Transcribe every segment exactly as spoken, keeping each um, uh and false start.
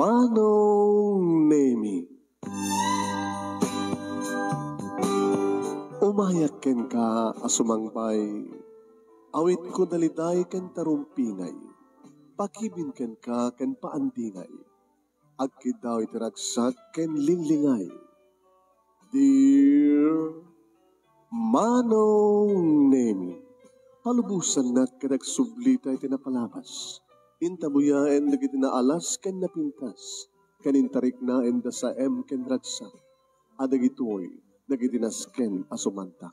Manong Nemi. Umayak kenka a sumangbay, awitko daliday ken tarumpingay, pakibin kenka ken paandingay, agkiddaw iti ragsak ken linglingay. Dear Manong Nemi, palubosannak ket agsublita iti napalabas. Intabuyaen dagiti naalas ken napintas, ken intariknaen da saem ken ragsak, a dagitoy dagiti nasken a sumantak.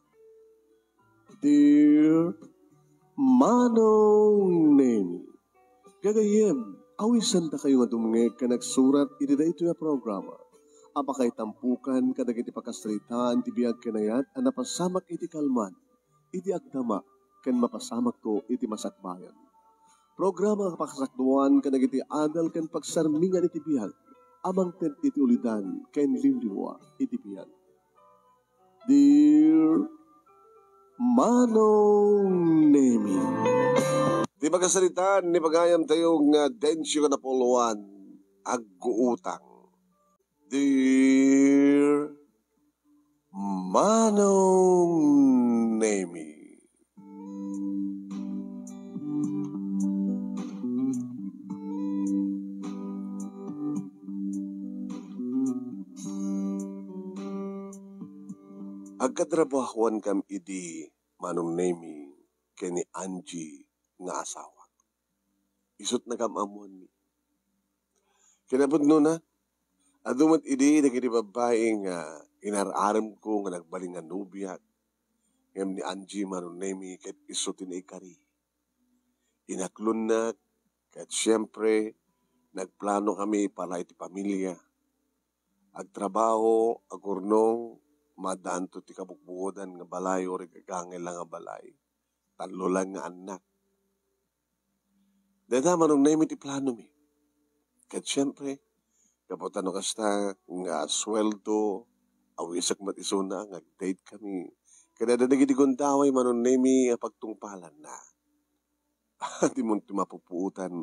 Dear Manong Nemi, gagayyem, awisandakayo nga dumngeg ken agsurat iti daytoy a programa a pakaitampokan kadagiti pakasaritaan ti biag ken ayat a napasamak iti kalman, iti agdama, ken mapasamakto iti masakbayan. Programa a pakasakduan kadagiti adal ken pagsarmingan iti biag a mangted iti ulidan ken liwliwa iti biag. Dear Manong Nemi. Ti pakasaritaan ni pagayam tayo nga Dencio Kanapuloan, agguutang. Dear Manong Nemi. Agkatrabahuan kam idi Manong Nemi ken ni Angie nga asawak. Isut' nakam-ammoanmi. Kinapudnona, adu met idi dagiti babbai nga inar-aremko nga nagbalin nga nobiak, ngem ni Angie Manong Nemi ket isu ti naikari. Inaklonnak, ket siempre, nagplanokami para iti pamilya. Agtrabaho, agurnong, maaddaanto ti kabukbukodan nga balay o rigagangay la nga balay. Tallo lang nga annak. Dayta Manong Nemi ti planomi. Ket siempre, gapu ta no kasta nga sueldo, awisek met isuna nga ag-date kami. Ket adda dagiti gundaway Manong Nemi a pagtungpalanna. Dimon ti mapupuotan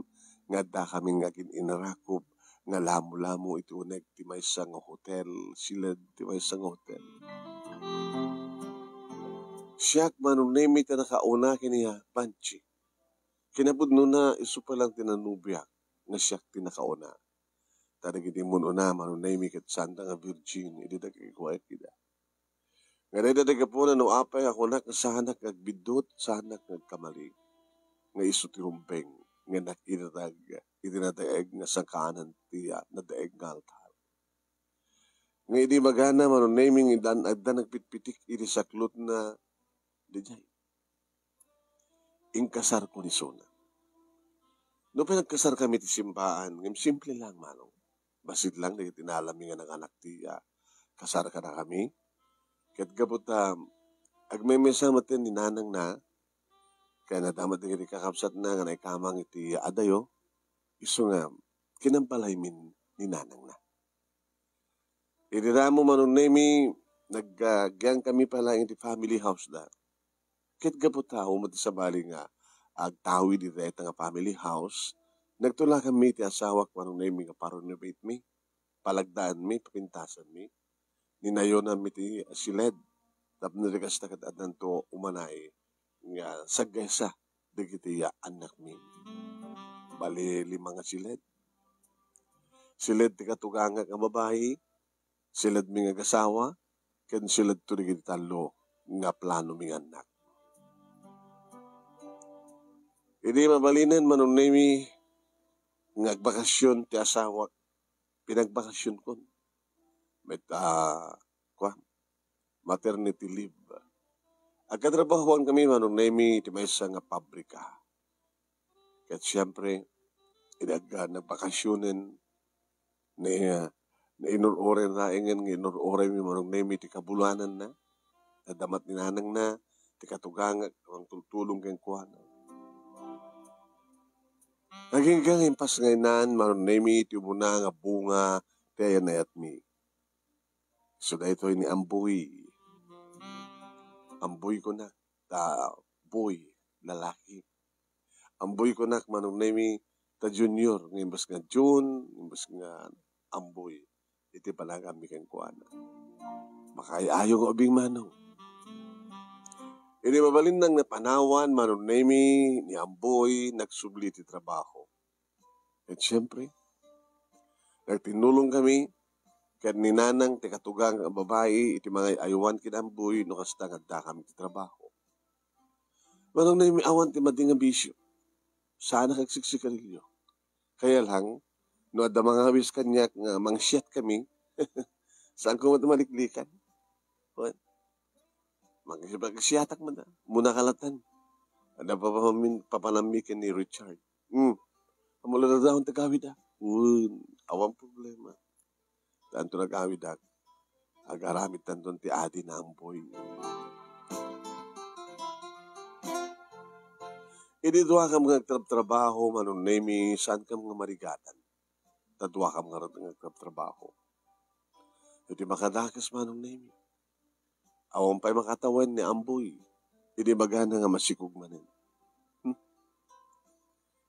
nga addakami nga agin-inarakob nga lamo-lamo iti uneg ti maysa nga hotel, siled ti maysa nga hotel. Siak Manong Nemi ti nakauna ken ni Panchi. Kinapudnona, isu pay lang ti nanobiak nga siak ti nakauna. Ta dagiti immun-una Manong Nemi ket saanda nga virgin idi nagkakikuaek ida. Nga dayta ti gapuna no apay a kunak nga saanak nga agbiddut, saanak nga agkamali, nga isu ti rumbeng nga nakidatag iti nadaeg nga sangkaanan ti, ah, nadaeg nga altar. Nga idi magana Manong Nemi nga adda nagpitpitik iti saklotna, daydiay. Inkasarko ni Sona. No pinagkasarkami ti simbaan, ngem simple lang, Manong. Bassit lang dagiti inalami nga nanganak ti, ah, kasar kadakami. Ket gapu ta agmemesa met ni nanangna, ken adda met dagiti kakabsatna nga naikamang iti adayo, isu nga kinambalaymin ni nanangna. Idi damo Manong Nemi, nag-, ah, agyangkami pay laeng iti family house da. Ket gapu ta, umay ti sabali nga agtawid iti dayta nga family house, nagtulakami ti asawak Manong Nemi nga pa-renovate mi, palagdaanmi, papintasanmi. Ninayonanmi ti siled, tapno di kasta ket addanto umanay nga saggaysa dagiti annakmi. Bali, lima nga siled. Siled ti katugangak nga babai, siledmi nga agasawa, ken siledto dagiti tallo nga planomi nga annak. Idi mabalinen Manong Nemi nga agbakasyon ti asawak, pinagbakasyonko met, ah, kuan, maternity leave. Agkatrabahoan kami Manong Nemi iti maysa nga pabrika. Ket siempre, idi ag-, nagbakasyonen, ni, ah, nainur-uray laengen nga inur-uraymi Manong Nemi ti kabulananna. Adda met ni nanangna ti katugangak nga mangtultulong kenkuana. Agingga nga impas nga inaan Manong Nemi ti umuna nga bunga ti ayan-ayatmi. Isu daytoy ni Amboy. Amboy kunak, ta boy, lalaki. Amboy kunak Manong Nemi, ta Junior, nga imbes nga Jun, imbes nga Amboy, iti panaganmi kenkuana. Makaay-ayo nga ubing, manong. Idi mabalinna nga panawan, Manong Nemi, ni Amboy, nagsubli ti trabaho. Ket siempre, nagtinnulong kami, ket ni Nanang ti katugang a babai iti mangay-aywan ken Amboy no kasta nga addakami ti trabaho. Manong Nemi, awan ti madi nga bisio. Saanak agsiksigarilio. Kaya lang, no adda mangawis kaniak nga mangsiat kami, saanko met maliklikan. Wen, mag-, magsiatak man, ah. Muna kalatan. Adda papamin-, papanammi ken ni Richard. Hmm. Amo la dadaon ti agawid, ah. Wen, awan problema. Tanto nagawidak, agaramid tanton ti adi ni Amboy. Idi duakam nga agtrabtrabaho, Manong Nemi, saankam nga marigatan. Ta duakam ngarud nga agtrabtrabaho. Iti makadakes, Manong Nemi, awan pay makatawen ni Amboy. Idi magana nga masikog manen. Hmm?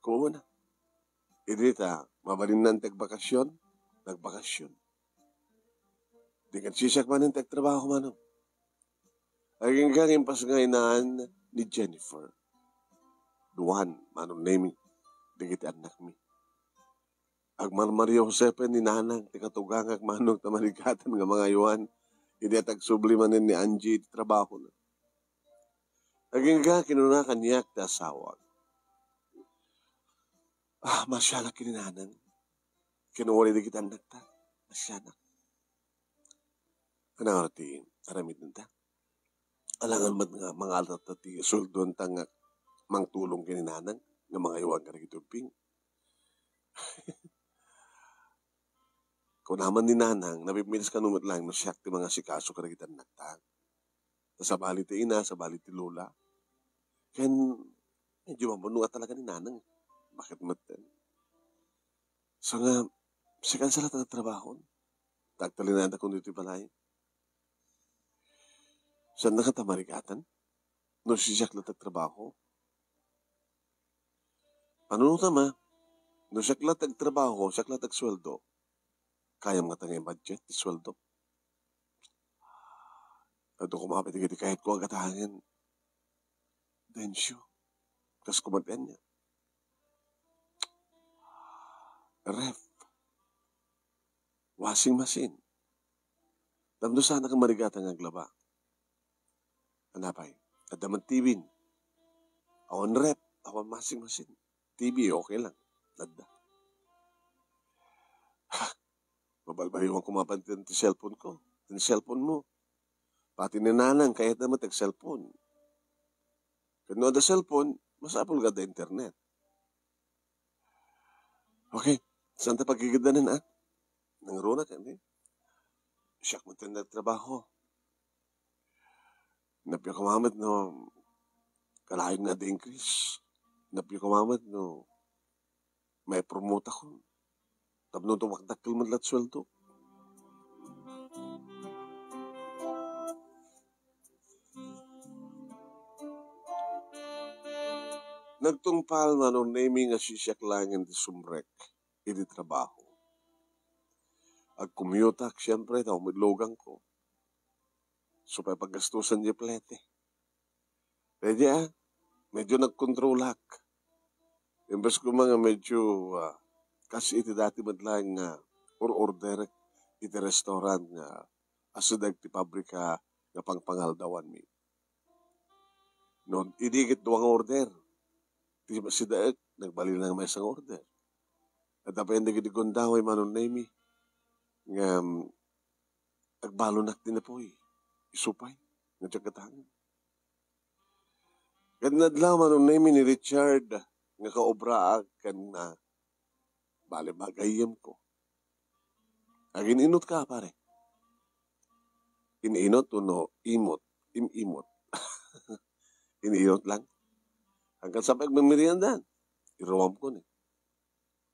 Kumuna. Idi ta, mabalinnan ti agbakasyon, nagbakasyon. Di ket sisiak manen ti agtrabaho, manong. Agingga nga impasngaynan ni Jennifer. Duan, Manong Nemi, dagiti annakmi. Agmarmaria Josepen ni Nanang ti katugangak, manong, ta marigatan nga mangaywan. Idi agsubli manen ni Angie iti trabahona. Agingga kinuna kaniak ti asawak. Ah, masianak ken ni Nanang. Ken uray dagiti annakta. Masianak. Ania ngarud ti aramidenta? Alangan met nga mangaltatta ti sueldoenta nga mangtulong ken ni Nanang nga mangaywan kadagiti ubbing. Kuna man ni Nanang, napipilias kano met laeng no siak ti mangasikaso kadagiti annakta. Ta sabali ti ina, sabali ti lola. Ken, medyo mamuno nga talaga ni Nanang. Bakit met? So nga, sika sa latta nga trabaho. Ta agtalinaanka kuno iti balay. Saanna kata marigatan? No siak latta nga trabaho. Ano no tama? No siak latta nga trabaho, siak latta nga sueldo. Kayam nga ta nga i-budget ti sueldo. Adu koma pay dagiti kayatko a gatangen. Densyo. Kas kumantian niya. Ref. Washing machine. Tapno saan ka marigatan nga aglaba. Anapay. Adda man T V. Awan ref. Awan washing machine. T V, okay lang. Adda. Ha! Mabalbaliwan ko mapan ti, ti cellphone ko. Ti cellphone mo. Pati ni Nanang, kayatna met ti cellphone. Ket no adda cellphone, masapul nga adda internet. Okay, saan ta pagigiddanan, ah? Nangruna ka, hindi? Siak man ti nagtrabaho. Nappiak koma met no kalaing nga di increase. Nappiak koma met no maipromote ako. Tapno tumakdakkel met la't sueldo. Nagtungpal, Manong Nemi, nga sisiak laengen ti sumrek iti trabaho. Agcommute-ak, siempre, ta umidlogan ko. Supay paggastusan diay plete. Kaya, ah, medyo nagkontrolak. Imbes ko nga medyo, ah, kas iti dati met laeng nga or-order iti restaurant nga asideg ti pabrika nga pangpangaldawanmi. No, idi ket dua nga order, ti sidaek, nagbalin nga maysa nga order. Adda pay dagiti gundaway, Manong Nemi, nga, mm, agbalonak ti napuy. Isu pay, nga diak gatangen. Ket nadlaw, Manong Nemi, ni Richard nga kaobraak ken na bale magayyemko. Agin-inot ka, pare? In-inot wenno imot? Im-imot. In-inot lang. Hangkan sa pagmemerienda, iruamko ni.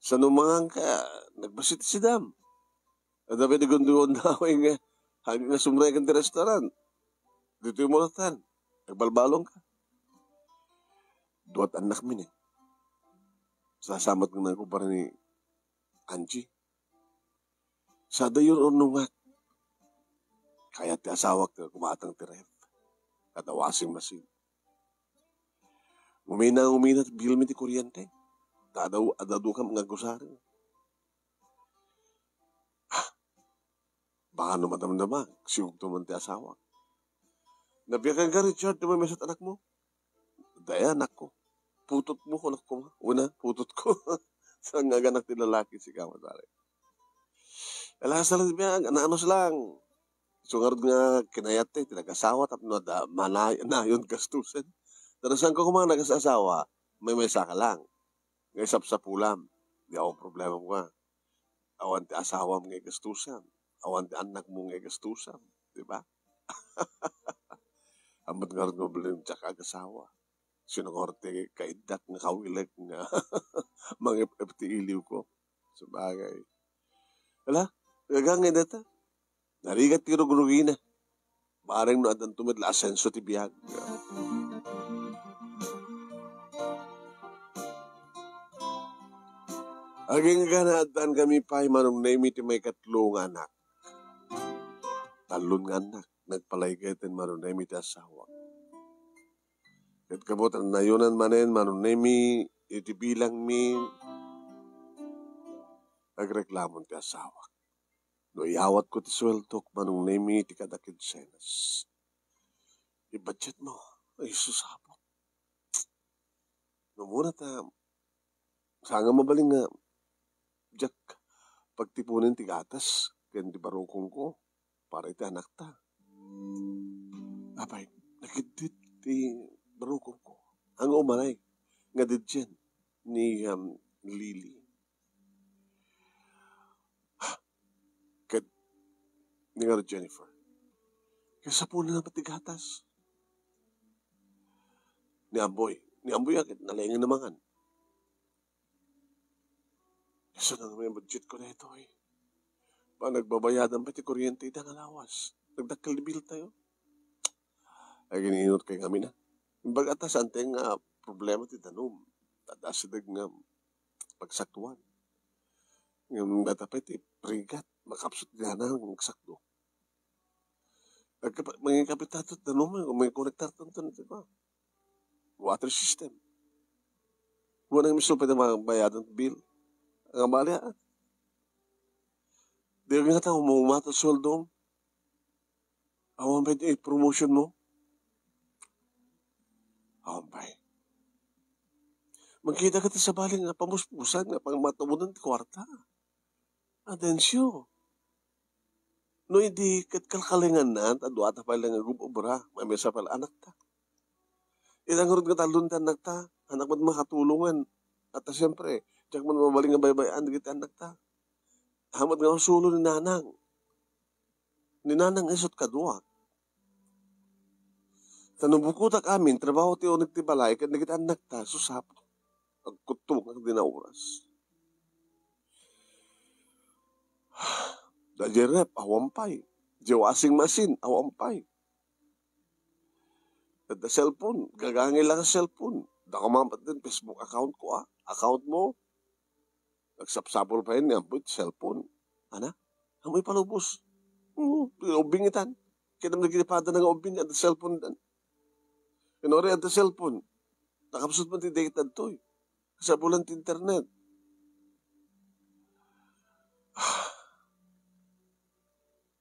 Saan mangan ka, nagbassit sidam. Adda pay ti gundaway nga, hagit nga sumrek iti restaurant. Ditoy mo latan. Nagbalbalong ka. Duat annakmi ni. Sasamat nga nagubra ni Angie. Sa dayon urnongan. Kayat ti asawak nga gumatang ti ref. Kada washing machine. Umina, umina ti bill mi ti kuryente. Ta adu, adda adu kam nga agusaren. Ah, baka no madamdama, sigugto man ti asawak. Nabiagan ka, Richard, ti maymaysa ti anakmo? Daya, anakko. Putotmo, kunakko. Una, putotko. Sa nga aganak ti lalaki, sika, madali. Alas, alas, biag, ano-anos lang. So, ngarud nga kinayat ti, ti nagasawa, tapno da, manay-, nayon gastusen. Tara, saan ka kuma nagasasawa? Maymaysa ka lang. Nga isapsapulam. Di ako problema mo ka. Awan ti asawam nga gastusan. Awan ti annakmo nga gastusan. Di ba? Amat ngarud nga mabalin, diak agasawa. Sino nga orte kaiddak nga kawilik nga mangep-ep ti iliw ko? Sabagay. Ala, gaga nga data. Narigat ti rugrugina. Bareng no addan tumid la asenso ti biag. Agingga na addan kami pay manong Nemi ti maikatlo nga anak. Tallon nga anak, nagpalaygeten manong Nemi ti asawa. Ket kabut, nayonan manen manong Nemi iti bilangmi, nagreklamon ti asawak. No iyawatko ti sueldok manong Nemi ti kada kinsenas, ibudgetmo. Ay, sus, Apo. No muna ta, saan nga mabalin nga diak pagtipunen ti gatas ken ti barukongko para iti anakta. Apay, nakiddit ti barukongko. Ania umanay nga didien ni, um, Lily. Ket ni nga Jennifer, kasapulan na pati gatas. Ni Amboy, ni Amboy, ket nalengen na mangan. Isu na nga may budget ko daytoy. Panagbabayadan pay ti kuryente ida nga lawas. Nagdakkel ti bill tayo. Ay, giniinot kay ngamin na. Imbag ata, saan tayo nga problema ti danum? Tadasideg nga pagsaktuan. Ngem data pay ti rigat, makapsut ti dana nga agsakto. Agkapa-, mangikapit tayo ti danum, may konektar tanto nito pa. Water system. Wala nga misto pwede mabayadan ti bill. Ang abali, ah. Di nga tao mo umata sueldo. Awan pay ti promotion mo. Awan pay. Magkita ka ti sabali nga pamuspusan nga pangmatabunan ti kuarta. Atencio. No idi ket kalkalinganna, ta dua ta pay la nga gub-obra, maymaysa pay la anakta. Ita ngarud nga tallon ti annakta, anak met makatulongan. At siempre, diak man mabalin nga baybay-an dagiti annakta. Amat nga masulo ni nanang. Ni nanang isut kadua. Ta no bukodak amin, trabaho ti uneg ti balay, ket dagiti annakta, sus, Apo. Agkuttungak dina oras. Da di ref, awan pay. Di washing machine, awan pay. Da cellphone, gagangay lang ang cellphone. Da ka mapat din Facebook account ko, ah. Account mo. Nagsapsapul pay ni Amboy ti cellphone. Ana? Ammoy palubos. Oo, ubing itan. Kaya naman nagkinipada na nga ubing at cellphone dan. Inori at cellphone. Nakapsut man ti data ditoy. Kasapulan ti internet.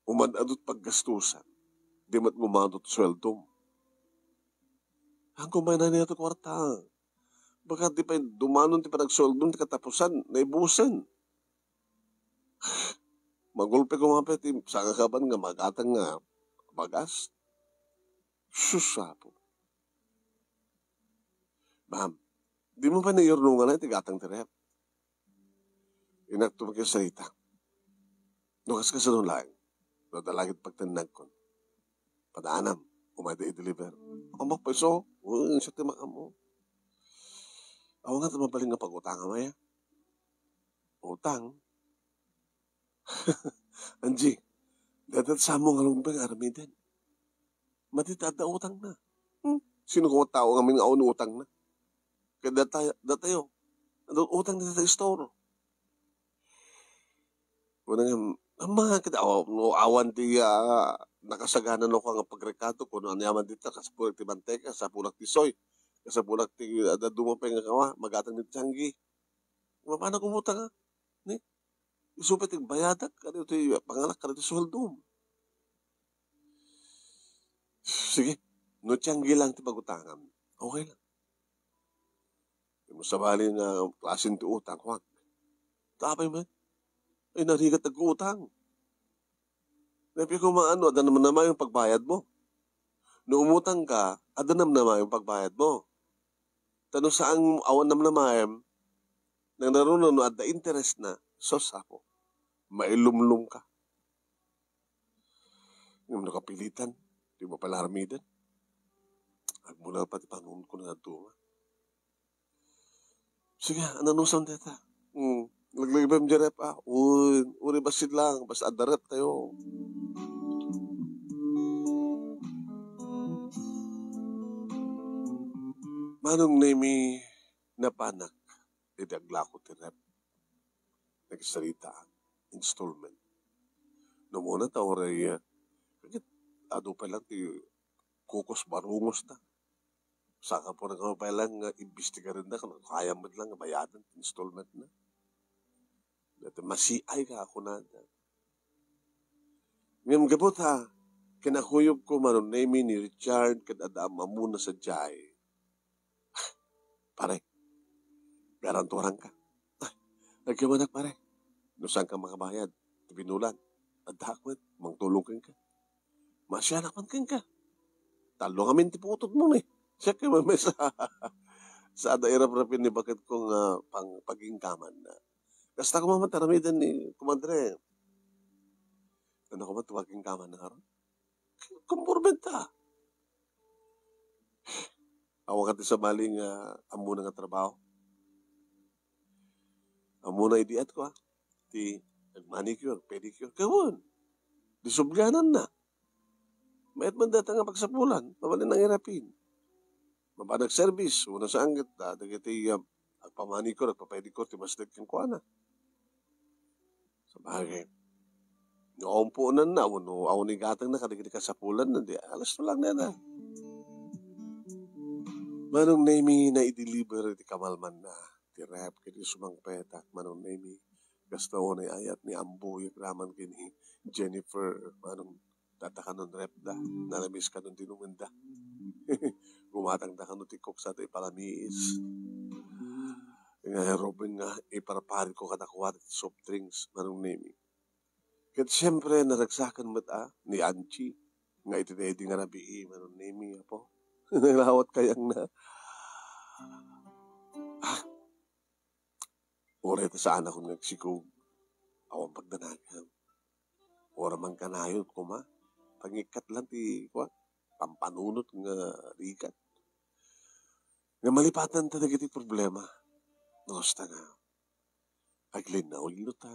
Umad-adut paggastusan. Di met ngumano ti sueldom. Ang kumain na niya ti kwarta. Baka di pay dumanon ti panagsueldom ti katapusan, naibusen. Magulpe koma pay ti sangakaban nga magatang nga bagas. Sus, Apo. Ma'am, di mo pa naiyurnongan iti gatang ti ref? Inakto makisalita. No, kas kasano laeng? No, dalagit pagtennagkon. Padaanam, umay da i-deliver. Amak pa iso, uy, siya ti makamo. Awan nga mabalin nga pag-utang, amaya. Utang? Angie, dadat sa mo nga lumpeng armiden. Mati ta adda utang na. Hmm? Sino ko tao nga min nga utang na? Kaya datayo, datayo. Adun utang dita store. Kunana nga, "Ama, ket aw-, no awan ti, ah, nakasagana no nga pagrekado, kuno aniaman dita, kasapulak ti manteka, kasapulak ti soy, kasapulak ti, ah, dadduma pay nga kawa, magatang ti tianggi. Mapano kumutang, ah? Ni, isu pay ti bayadak, ano ti pangalak, ano ti sueldom?" Sige, no tianggi lang ti pagutangam, okay lang. Di mo sabali nga klasen ti utang, huwag. Tapay met. Ay, narigat nagutang. Napi ko maano, adda namnamayo pagbayad mo. No umutang ka, adda namnamayo pagbayad mo. Ta no saan awan namnamaem, nang naruna no adda interest na, sos, apo, mailumlom ka. Ngem no kapilitan, di mo pala aramiden. Agmula pati panunot ko nga duma. Sige, ananusam deta. Hmm. Laglagbem di ref, ah. Uy, uri bassit lang, basta adda ref tayo. Manong Nemi, napanak, iti aglako ti ref. Nagsarita, installment. No muna ta, uray, ah, ket adu pay lang ti kukos barungos na. Saka po nagkano pay lang nga imbestigarenda, kung kaya met lang nga bayadan, installment na. Dati masiay ka, ako na. Ngem gabut ha, kinakuyog ko Manong Nemi ni Richard, ket adda ammamuna sadiay. Pare, garanturan ka. Ah, agyaman, pare. No saan ka makabayad, ti binulan, adda ak met, mangtulong kenka. Masianak man kenka. Tallo ngamin ti putotmo, eh. Siak kay mamesa. Sa ada irap-rapin ni baket ko nga pang-, pagingkaman na. Kasta ko maman taramiden ni kumadre. Ano ko man tumagingkaman na karon? Kumpurbenta. Awakan ti sabali nga ammona nga trabaho. Ammona idi at ko, ah. Ti nag-manicure, pedicure. Kawon. Di sublianan na. Mayat man data nga pagsapulan, mabalin ang irapin. Mabanag service, una sa anggit, ah, dagiti, ah, agpamanicure, agpapedicure, ti mas dagkeng kuana. Sabagay, no awan puonanna, wenno awan igatangna kadagiti kasapulanna, di alas to lang nena. Manong Nemi, naideliver iti kamalmanna ti ref ket isu mangpetak, Manong Nemi, kasta unay ayat ni Ambo agraman ken ni Jennifer, Manong, data kanon ref da, nalamis kanon dinumenda. Gumatang da kano ti Coke sa ti palamiis. Nga, Ruben, nga iparparit ko kadakuada ti soft drinks, Manong Nemi. Ket siempre, naragsaken met, ah, ni Angie, nga iti daydi nga rabii, Manong Nemi, apo. Nalawat kayang na. Ah, uray ta saan akon nga agsikog. Awan pagdanagam. Uray man kanayon koma. Pangikkat lang ti, kuwan, pampanunot nga rigat. Nga malipatan ta dagiti problema. No, kasta nga, aglinnaw-linno ta.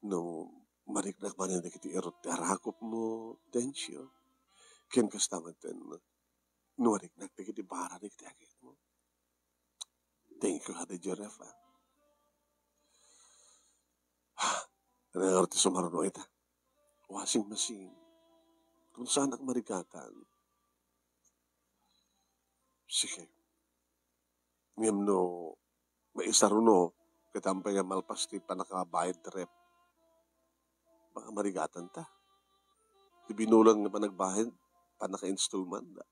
No, mariknak manen dagiti irot ti arakopmo, Dencio. Ken kasta met ten, no, mariknak dagiti bara dagiti agikmo. Thank you, Ate Jeref, ah. Ano nga ti sumaruno ita? Washing machine. Kung saan ak marigatan. Sige. Ngem no maisaruno, ket ampay nga malpas ti pannakabayad ti ref, baka marigatan ta. Ti binulan nga panagbayad, pannaka-installment da.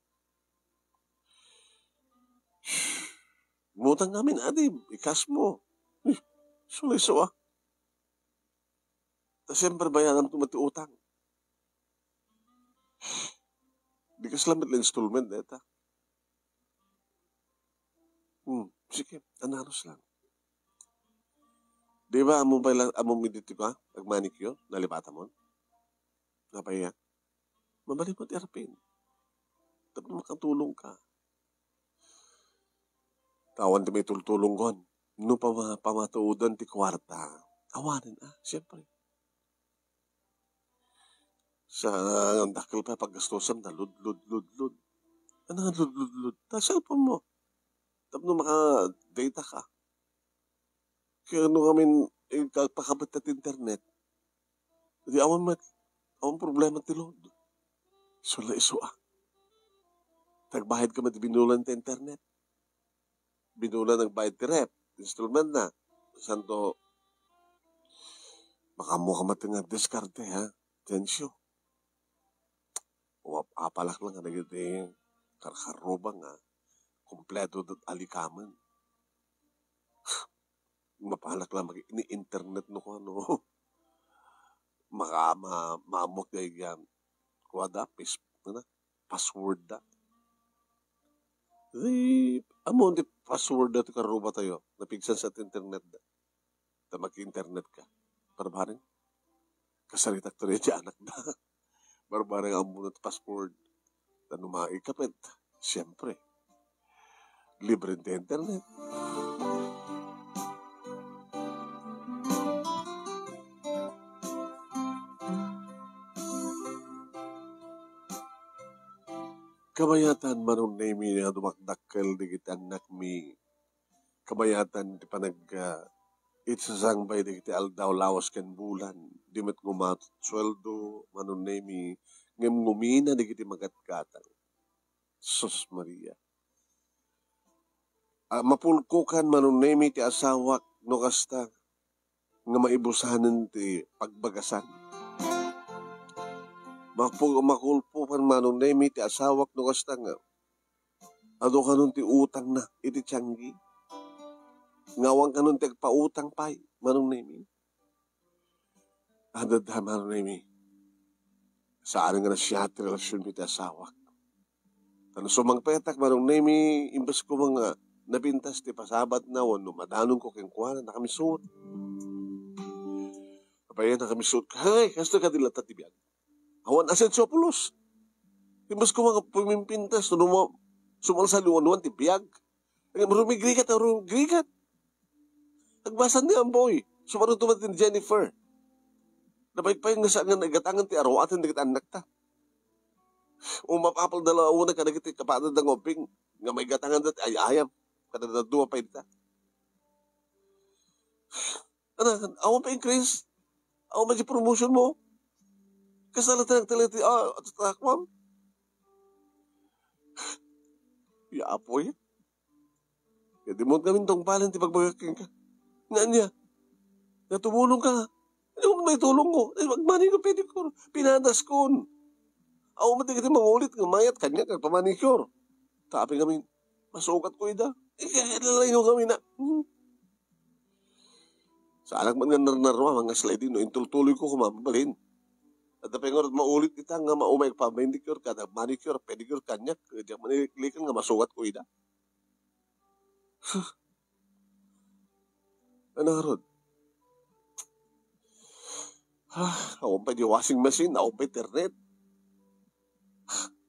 Umutang ngamin, adi, ikas mo. Eh, suliso, ah. Ta siyempre, bayaran ko met ti utang. Di kas lang met installment, deta. Hmm, sige, ananos lang. Di ba, amo pay lang, amo mi diti ba? Nagmanicure, nalipatan mo? Napaya? Mabalik mo ti arpin. Tapno makatulong ka. Tawan ti may tultulong kon. No pama-, pamatuodan ti kwarta. Awanen, ah, siyempre. Sa dakkel pay paggastusan, ta lud, lud, lud, lud. Ano nga lud, lud, lud? Ta cellphone mo. Tapno maka-data ka. Kano ngamin, eh, ka-, pakabet ti internet. Di awan met, awan problema ti load. Isu la isu, ah. Nagbayad ka met binulan ti internet. Binulan nagbayad ti ref, installment na. Santo, makaammo ka met nga diskarte, ha? Tensyo. Wa-, apalak lang nga dagiti karkarruba nga kompleto dat alikamen. Mapalak lang mag-, ni internet no kano. Maka-, ma-, maamok da igyan. Kuada, pis-, ano, password da. Di, amo ti password da ti karruba tayo. Napigsan sa internet da. Ta mag-internet ka. Barbareng. Kasaritak to rin ti anak da. Barbareng ammo na ti password. Ta no maikapit, siyempre, libre ti internet. Kabayatan, Manong Nemi, nga dumakdakkel dagiti annakmi. Kabayatan ti panag-, ah, iti sasangbay dagiti aldaw, lawas ken bulan. Di met ngumat sueldo, Manong Nemi, ngem ngumina dagiti magatgatang. Sus Maria. Ah, mapulkokan, Manong Nemi, ti asawak no kasta nga maibusanen ti pagbagasan. Mapu-, makulpokan, Manong Nemi, ti asawak no kasta nga adu kanon ti utangna iti tianggi. Nga awan kanon ti agpautang pay, Manong Nemi. Adda, Manong Nemi. Saan nga nasiat ti relasionmi iti asawak. Ta no sumangpetak, Manong Nemi, imbes koma nga napintas ti pasabatna wenno madanonko kenkuana, nakamisut. Apay, nakamisut ka? Hay, kastoy kadi latta ti biag. Awan asenso a pulos. Imbes koma nga pumimpintas, no ma-, sumalsaliwan ti biag. Ay, rumigrigat, rumigrigat. Nagbasa ni Amboy. Sumaruto man ti Jennifer. Napaypay nga sa-, nga nagatangan ti aruaten dagiti annakta. O mapapal da la una kadagiti kapada da nga ubbing nga maigatangan da ti ay-ayam. Kada dadua pay dita. Ana, awan pa increase? Awan pa di promotion mo? Kasala ta nagtala ti, ah, tatakwan? Ya, apoy. Ya, di mo kami tungpalin ti pagbagak kenka. Nga niya? Nga tumulong ka. Ano mo may tulong ko? Ay, magmani ko pedicure. Pinadas ko. Awan mo ti mangulit nga mayat kanya kag pamanicure. Tapi kami, masukat ko ida. Eh, kaya lalayo kami na. Hmm. Saanak man nga narnarua, mga sliding, no, intultuloy ko, kumabalin. At apay nga maulit ita nga maumay pa manicure, kada manicure, pedicure, kanyak, diak maniklikan nga masugat ko ida. Ano, Rod? Ah, awan pa di washing machine, awan pa internet.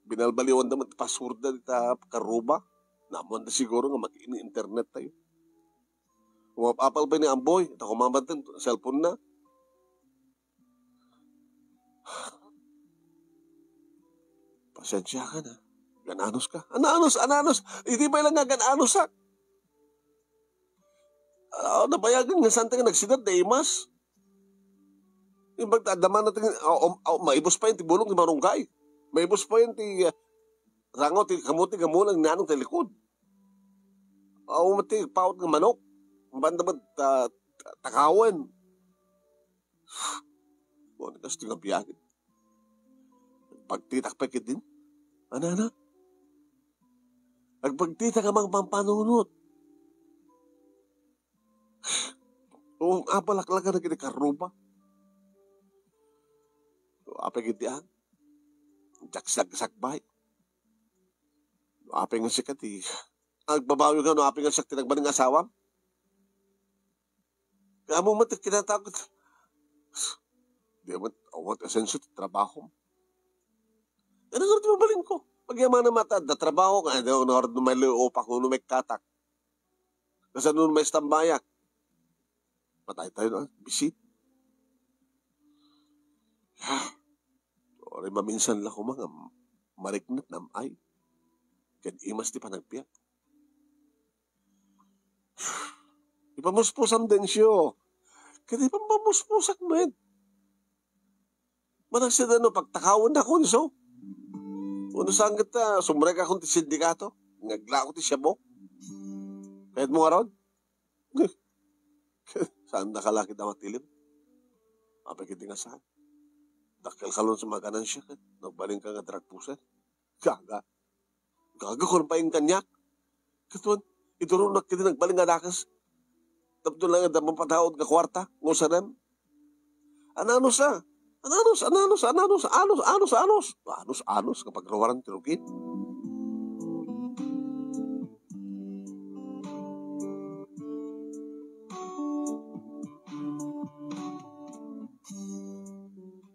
Binalbaliwan da met password da dita karuba. Namuan da siguro nga mag-in-internet tayo. Umapapal pa ni Amboy, ta kumamanten cellphone na. Pasensya ka na. Gananos ka. Ananos, ananos. Hindi pa ilang nga gananos, ha? Ah, nabayagan nga saan tayo nagsidad, da imas. Yung pagtadaman natin, ah, um, ah, maibos pa yun ti bulong ti marunggay. Maibos pa yun ti, ah, rangaw ti kamuti nga mulang nanong ti likod. Ah, umati, paot nga manok. Banda ba, ta-, ta-, takawan. Kuan, kas ti nga biyahe. Pagtitak pa kitdin. Ana, ana? Agpagtitak a mangpampanunot. O, apalaklakan na kini karuba. O, apay kiti an? Jaksag-sagbay. O, apay nga sikat, eh. Agbabawi ka, no? Apay nga sikat, tinagbaning asawam? Kaya mo man, kinatakot. Di mo, awat asenso, trabaho. Ano nga rin mabalin ko? Pagyamana mata, da trabaho ka, ano, ano, ano, may lupa ko, ano, may katak. Kasi ano, may stambayak. Patay tayo na, bisit. Ori maminsan la ko mga marignat na ay. Kan imas ti panagbiag. Ipamuspusam, Dencio. Ket ipamuspusam met. Managsid no pagtakawennak, Konso. Wenno saan ket ta sumrekakon ti sindikato nga aglako ti shabu. Kayatmo ngarud? Saandaka la ketdi a matilim. Apay ketdi nga saan? Dakkel kalon sa maganansia ket nagbalinka nga drug pusher. Gaga. Gaga, kuan pay kaniak. Ket wen, iduronak ketdi nagbalin nga dakes. Tapno laeng adda mapadaut nga kuarta nga usarem. Ananos a? Ananos, ananos, ananos, anos, anos, anos. Anos, anos nga pagruaran ti rugit.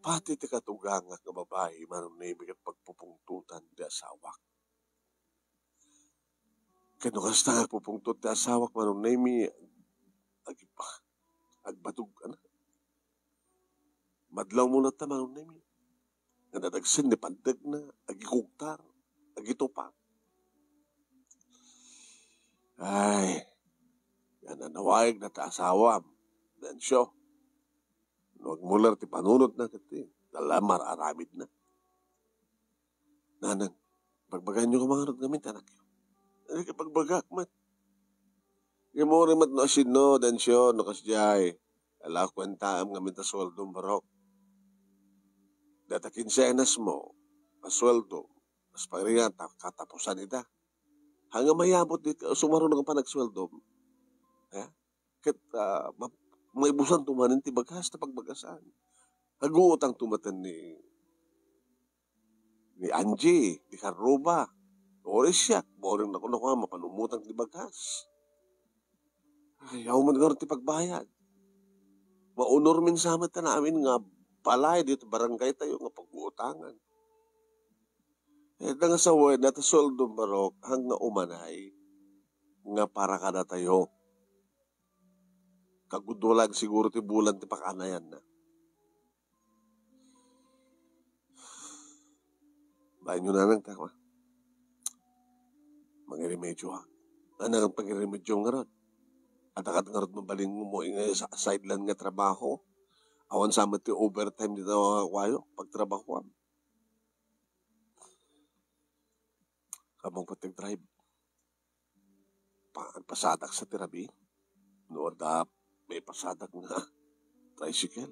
Pati ti katugangak nga babai, Manong Nemi, ket pagpupungtotan ti asawak. Ket no kasta nga agpupungtot ti asawak, Manong Nemi, ag-, agbatog, ano? Madlawmo latta, Manong Nemi. Nga nadagsen ni pandegna, agikugtar, agitupang. Ay, nga nanawaig na ta asawam, Dencio. No agmular ti panunotna ket ti, dala mar-aramidna. Nanang, pagbaganyo koma ngarud ngamin ti anakyo. Ania ti pagbagak met? Ngem uray met no asino, Dencio, no kasdiay, ala, kuentaem ngamin ta sueldom, barok. Data kinsenas mo a sueldo, kas pagringan ta katapusan ita. Haan nga mayabut ti sumaruno nga panagsueldom. Ha? Ket, ah, ma-, maibusanto manen ti bagas ta pagbagasan. Aguutangto manen ni, ni Angie, ni Carruba, uray siak, boring na kuno a mapan umutang ti bagas. Ay, awan met ngarud ti pagbayad. Maunor mi sa met amin nga balay ditoy barangay tayo nga paguutangan. Ket nga sawen, data sueldom, barok, haan nga umanay nga para kadatayo. Kagudua laeng siguro ti bulan ti pakaanayanna. Baenyo, Nanang, ta, kua. Mangiremedioak. Ania nga pangiremediom ngarud? Adda ket ngarud mabalinmo nga sa-, sideline nga trabaho? Awan sa met ti overtime dita nga kuayo, pagtrabahoam. Ammom pay ti drive. Pa-, pasadak sa ti rabii. No adda maipasadak nga tricycle.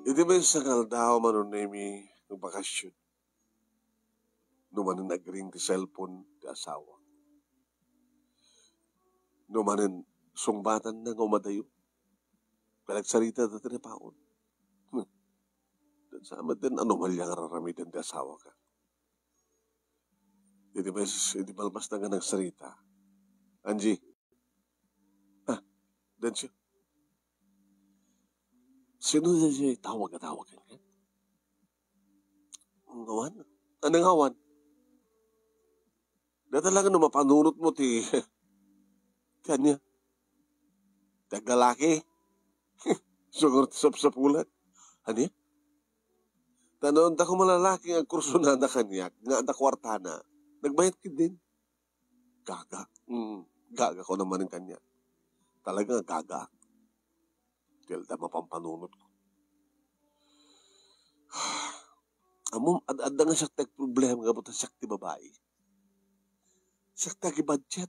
Idi maysa nga aldaw, Manong Nemi, nga bakasyon, no manen agring ti cellphone ti asawa. No manen sungbatanna nga umadayo. Panagsarita ta ti napaon. Hmm. Sa met ti anomalia nga ar-aramiden ti asawak. Idi mas-, idi malmasna nga nagsarita. Angie. Ah, Dencio. Sino daydiay tawag a tawag kenka? Awan? Ania nga awan? Dayta laeng no mapanunotmo ti, ti ania? Ti aglalaki? Isu ngarud ti sapsapulan. Ania? Ta no adda koma lalaki nga agkursunada kaniak, nga adda kuartana, nagbayad ketdin. Gaga. Mm, gaga ko naman kaniak. Talaga nga gaga. Ti aldaw a mapampanunotko. Ammom, ad-, adda nga siak ti agproblema gapu ta siak ti babai. Siak ti agibudget.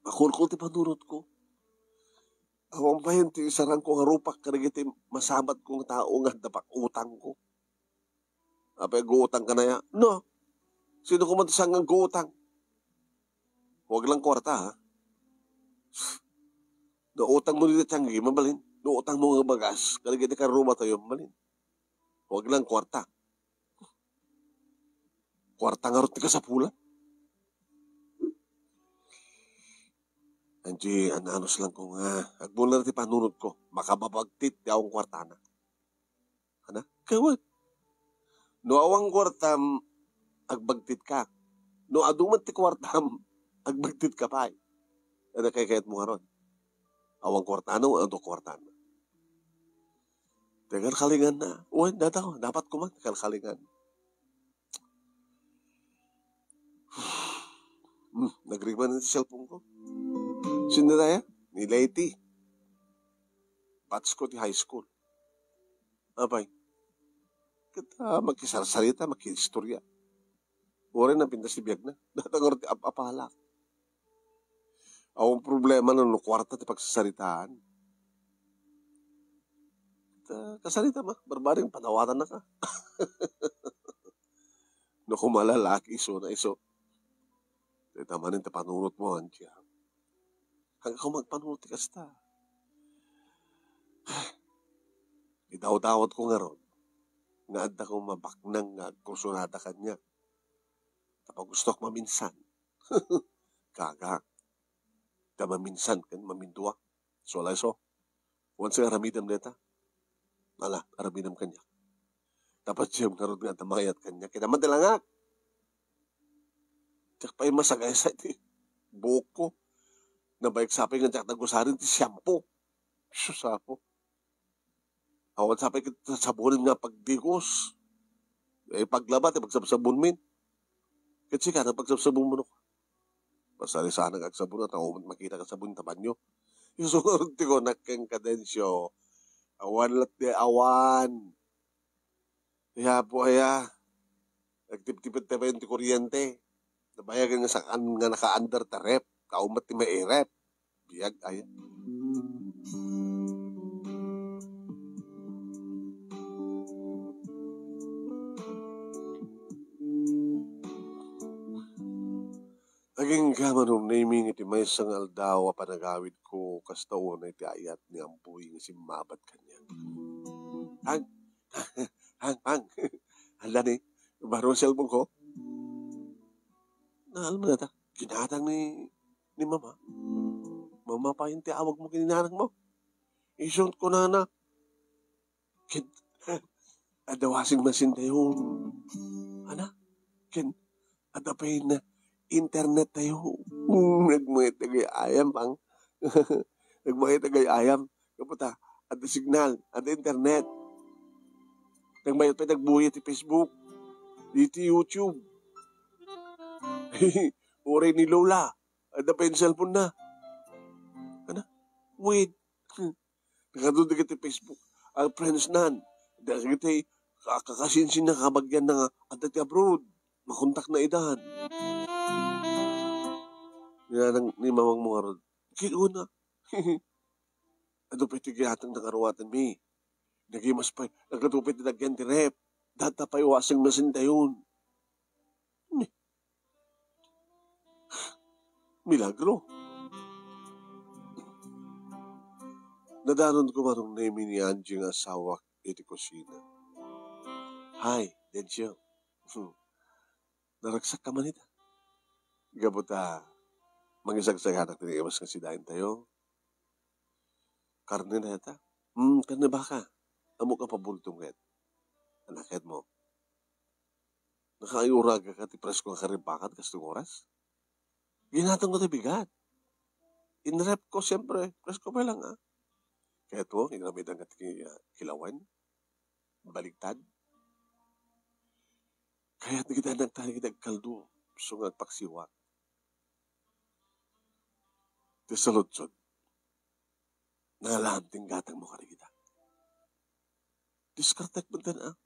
Makurkul ti panunotko. Awan pay ti isarangko nga rupak kadagiti masabatko nga tao nga adda pay utangko. Apay, aguutangka aya? No. Sino koma ti saan nga aguutang? Huwag lang kuarta, ha? No utangmo dita ti anggi, mabalin. No utangmo nga bagas, kadagiti karrubatayo, mabalin. Huwag lang kuarta. Kuarta ngarud ti kasapulan. Angie, ananos lang ko nga, agmula ti panunotko, makababagtit ti awan kuartana. Ana? Kayat. No awan kuartam, agbagtitka. No adu met ti kuartam, agbagtitka pay. Ania ti kayatmo ngarud? Awan kuartana, adu kuartana. Ti kalkalinganna. Wen, dataw, dapat koma ti kalkalingan. Hmm, nagring man ti cellphone ko. Sino daya? Ni Leti. Batch ko ti high school. Apay. Kita, makisarsarita, makiistorya. Uray napintas ti biagna. Data nga ti ap-apalak. Awan problema no, no kuarta ti pagsasaritaan. Ta, kasarita ma, barbaring padawatanna ka. No kumalalaki, isu na isu. Dayta manen ti panunot mo, Angie. Hanggang ako magpanunot ti kasta. Idawdawat ko ngarud nga adda ko mabaknang nga agkursunada kaniak. Tapno gustok maminsan. Gaga. Ta maminsan ken mamindua. So, alayso. Once nga aramidem deta. Ala, aramidem kaniak. Tapno siem ngarud nga adda mayat kaniak. Kinaman ti langak. Diak pay masagaysay ti buokko. Nabayag sapay nga diak nagusaren ti shampoo. Sus, apo. Awan sapay ket sabonen nga pagdigos. Eh, paglaba, ti pagsabsabon min. Ket sika, nang pagsabsabon mo, no? Masarisanak agsabon, at ako met makita kasabon ta banyo. Isu ngarud ti kunak kenka, Dencio. Awan latta, awan. Ti Apo aya, nagtiptiped ti bayan ti kuryente. Nabayagen nga saan nga naka-under ta ref. Kaumbat ti mairef. Biag aya. Agingga man, Nemi, iti maysa nga aldaw a panagawidko, kasta unay ti ayat ni Amboy nga simmabat kaniak. Ang, ang, ang, hala ni, baro cellphone ko. Naalmo na ta, ginatang ni, ni Mama. Mama pa yung tiawag mo, kininanang mo. Isun ko na na. Ket, adda washing machine tayo. Ana? Ken, adda pay na internet tayo. Hmm, nagmayat agay-ayam, pang. Nagmayat agay-ayam. Kaputa, adda signal, adda internet. Nagmayat pay nagbuya ti Facebook, iti YouTube. Uray ni Lola, adda pay cellphone na. Ana? Wait. Nagadu dagiti Facebook a friends nan. Dagiti ka-, kakasinsin na kabagian na nga adda ti abroad. Makontak na idan. Ni nanang, ni mamang mo ngarud. Kit una. Adu pay ti ginatang na nga ruwatan mi. Nagimas pay, nagadu pay ti daggen ti ref. Data pay washing machine dayon. Ni, milagro. Nadanon ko manong Nemi ni Angie nga asawak iti kusina. Hi, Dencio. Hmm. Naragsak ka man ita. Gapu ta, mangisagsaganak ti naimas nga sidain tayo. Karne na ita. Hmm, karne baka. Amo ka pabultong ket. Anak ket mo. Nakaayuraga ka ti presko nga karne baka ti kastoy nga oras? Ginatang ko ti bigat. Inref ko, siyempre, presko pa lang, ah. Kaya to, inamidan ka ti, ah, kilawan. Baligtad. Kaya ti kita nagtari kita agkaldo, so nga agpaksiwak. Ti saludsod, nangalaan ti gatang mo kadagita. Diskartek man ten, ah.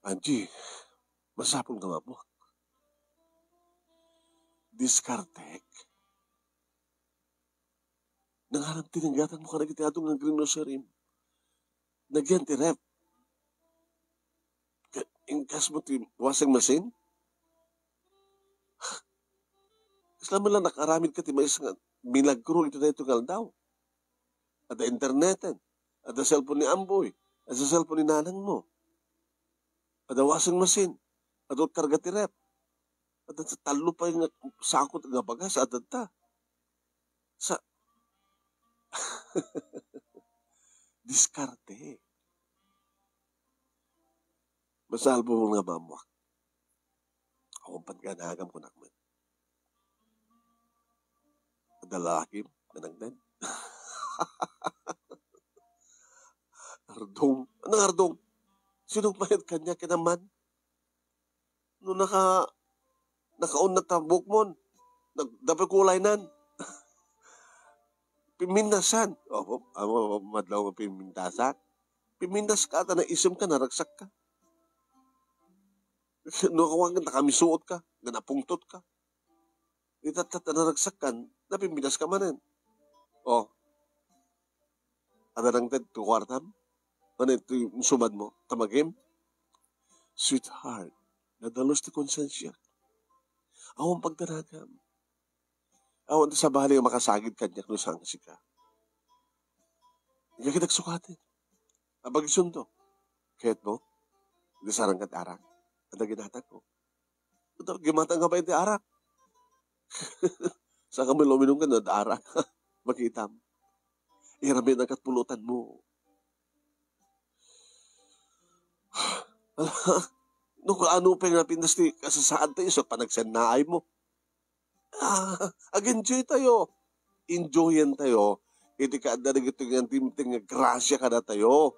Angie, masapul nga mabuak. Diskartek. Nangaram ti nanggatang mo kadagiti adu nga agrinnoserim. Nagyan ti ref. Ka-, inkas mo ti washing machine? Kasla man lang nakaramid ka ti maysa nga milagro iti daytoy nga aldaw. Adda interneten, adda cellphone ni Amboy, adda cellphone ni nanang mo, adda washing machine, adda karga ti ref, adda tallo pay nga sako nga bagas, adda ta. Sa, diskarte. Masalbong nga maammuak. Awan paganagan ko nakman. Adda lalaki, nanagdan. Ardong. Anong ardong? Sino mayat kaniak ket man? No naka-, nakaunat ta buokmon, nag-, dapat kulaynan. Pimintasan. O, amo, madlaw nga pimintasak. Pimintaska, ta naisemka, naragsakka. No, kuwan, nakamisuotka, nga napungtotka. Ita, ta, ta, naragsakkan, napimintaska manen. O. Adda nangted ti kuartam? Ano iti insubad mo? Tamagim? Sweetheart, nadalus ti konsensiak. Awan pagdanagam. Awan ti sabali nga makasagid kaniak no saan nga sika. Nga kita agsukaten. Abagisunto. Kayat mo? Di sarang kat arak. Adda ginatang ko. Ito, gimatang ka ba iti arak? Saan ka man uminom ka, no, adda arak? Makitam. Irami na kat pulutan mo. Ala, no, kung ano pa yung napintas ti kasasaad tayo sa panagsannaay mo. Ah, ag-enjoy tayo. Enjoyan tayo. Iti kaadda dagiti nga dimteng nga grasya kadatayo.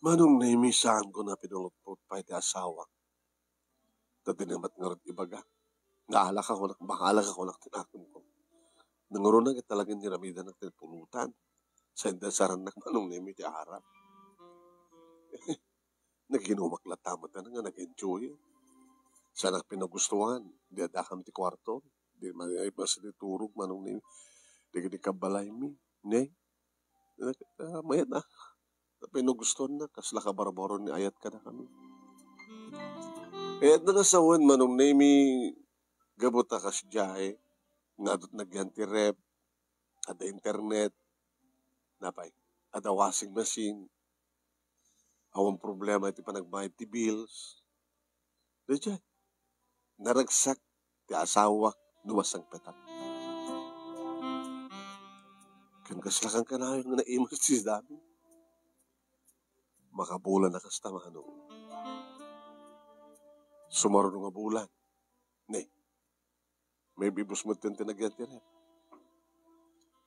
Manong Nemi, saanko nga pinalutpot pay ti asawak. Ta di na met ngarud ibaga. Naalak ako nak, bahalak ako nak tinakemko. Nangruna ket talaga nga iramidanak ti pulutan. Sa inda sarannak, Manong Nemi, ti arak. Naginumak latta met nga nag-enjoy. Saanak pinagustuhan. Di adakam ti kuarto. Di man ay basta ti turog, Manong Nemi. Dagiti kabbalaymi. Ne? Ah, mayat na. Tapno gusto na, kasla kabarbaro ni ayat kadakami. Kayat na nga sawen, Manong Nemi, gapu ta kasdiay, nga adut nagyan ti rep, adda internet, napay, adda washing machine, awan problema iti panagbayad ti bills. Daydiay, naragsak ti asawak no masangpetak. Ken kasla kankanayon nga naimus ti dami. Makabulan a kasta, Manong. Sumaruno nga bulan. Ne, maibibus met ti nagyan ti rep.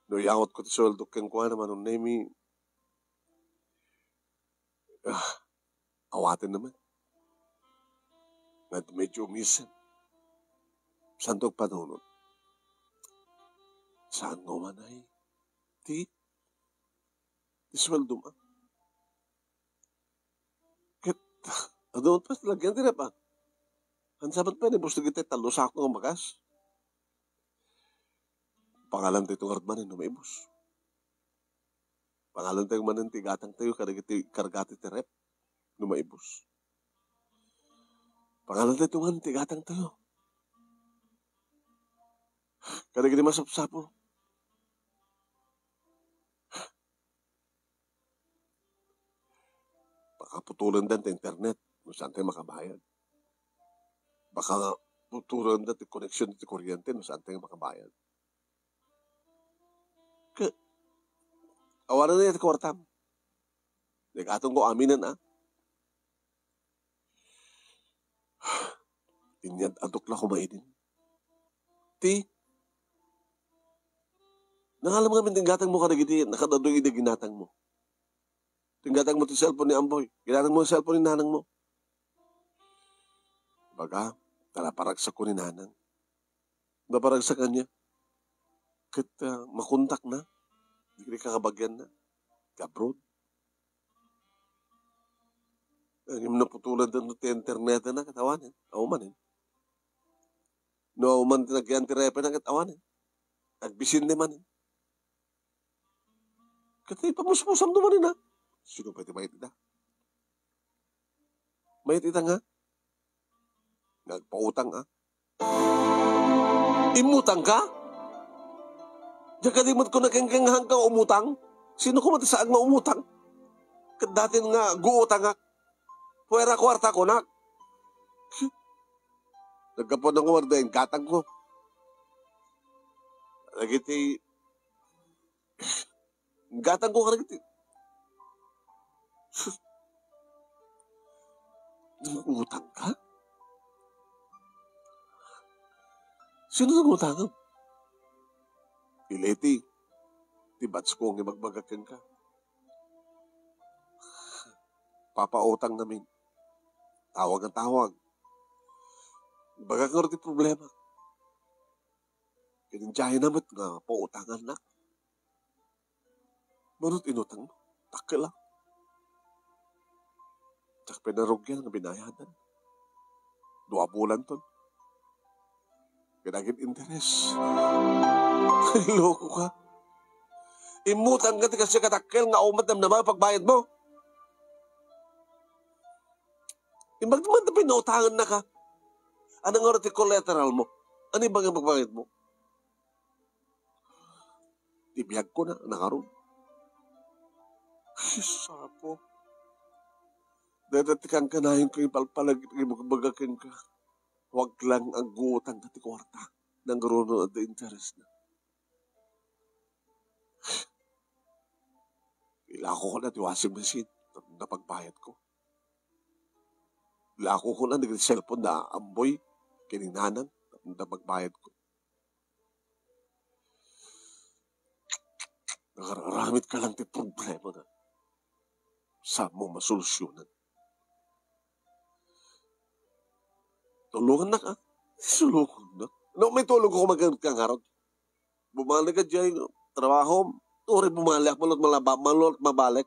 No iyawatko ti sueldo kenkuana, Manong Nemi, ah, awaten naman. Nga medyo umisin. Saanto agpanunot? Saan nga umanay? Ti, ti sueldom, ah. Ket, adu met pay ti nagyan ti rep, ah. Hansaman pay, naibus dagiti tallo sako nga bagas. Pangalan tayo ngarud manen no maibus. Pangalan tayo manen ti gatang tayo, kadagiti karga ti rep, no maibus. Pangalan tayo manen ti gatang tayo. Kadagiti masapsapul. Baka putulan dan ti internet, no saan tayo makabayad. Baka putulan dan ti koneksyon ti kuryente, no saan tayo makabayad. Ke, awanan na ti kuartam. Nag-atong ko aminan, ah. Inyad-adok la koma idin. Ti, nangalam ngamin ti gatang mo kadagiti, nakadado idi ginatang mo. Ti gatang mo ti cellphone ni Amboy, ginatang mo ti cellphone ni nanang mo. Baga, tara paragsak ko ni nanang. Naparagsakan niya. Ket, ah, makontak na. Di, di kakabagian na. Ti abroad. Ngem naputulan da no ti internet na ket awanen. Aw manen. No, aw man ti nagyan ti repe na ket awanen. Agbisin ni manen. Ket ipamusmusam do manen, ha? Sino pay ti mayat ita? Mayat ita nga? Nagpautang, ah. Immutang ka? Diyan ka di met ko nakengkenghan ka umutang? Sino ko man ti saan nga umutang? Ket datin nga guutangak. Puera kuarta kunak. Naggapuan nga warda, inggatangko. Dagiti, inggatangko kadagiti. Nangutang ka? Sino nangutangam? Ti Leti, ti batsko nga ibagbaga kenka. Papautang ngamin. Tawag nga tawag. Ibagak ngarud ti problema. Ket idiayna met nga pautangannak. Mano ti inutangmo? Dakkel a. Diak pay narugian nga binayadan. Dua bulanton. Ket agin interes. Loko ka. Immutang ka ti kasdi kadakkel nga awan met namnama pagbayadmo. Imbag man ta pinautangannaka. Ania ngarud ti collateralmo? Ania ibaga pagbayadmo? Ti biagko na, nakaron. Ay, Apo. Dayta ti kankanayon ko ipalpalag iti ibagbaga kenka. Huwag lang agguutang ka ti kuarta. Nangruno adda interes na. Ilako ko na ti washing machine. Tapno pagbayad ko. Ilako ko na ti cellphone da Amboy. Kininanang. Tapno pagbayad ko. Nakararamit ka lang ti problema nga saan mo masolusyonan. Tulungannak, ah. Tulungannak. No, may tulong ko kumagan ka ngarud. Bumalik ka dyan, trabaho. Uri bumalik, malot malaba, malot mabalik.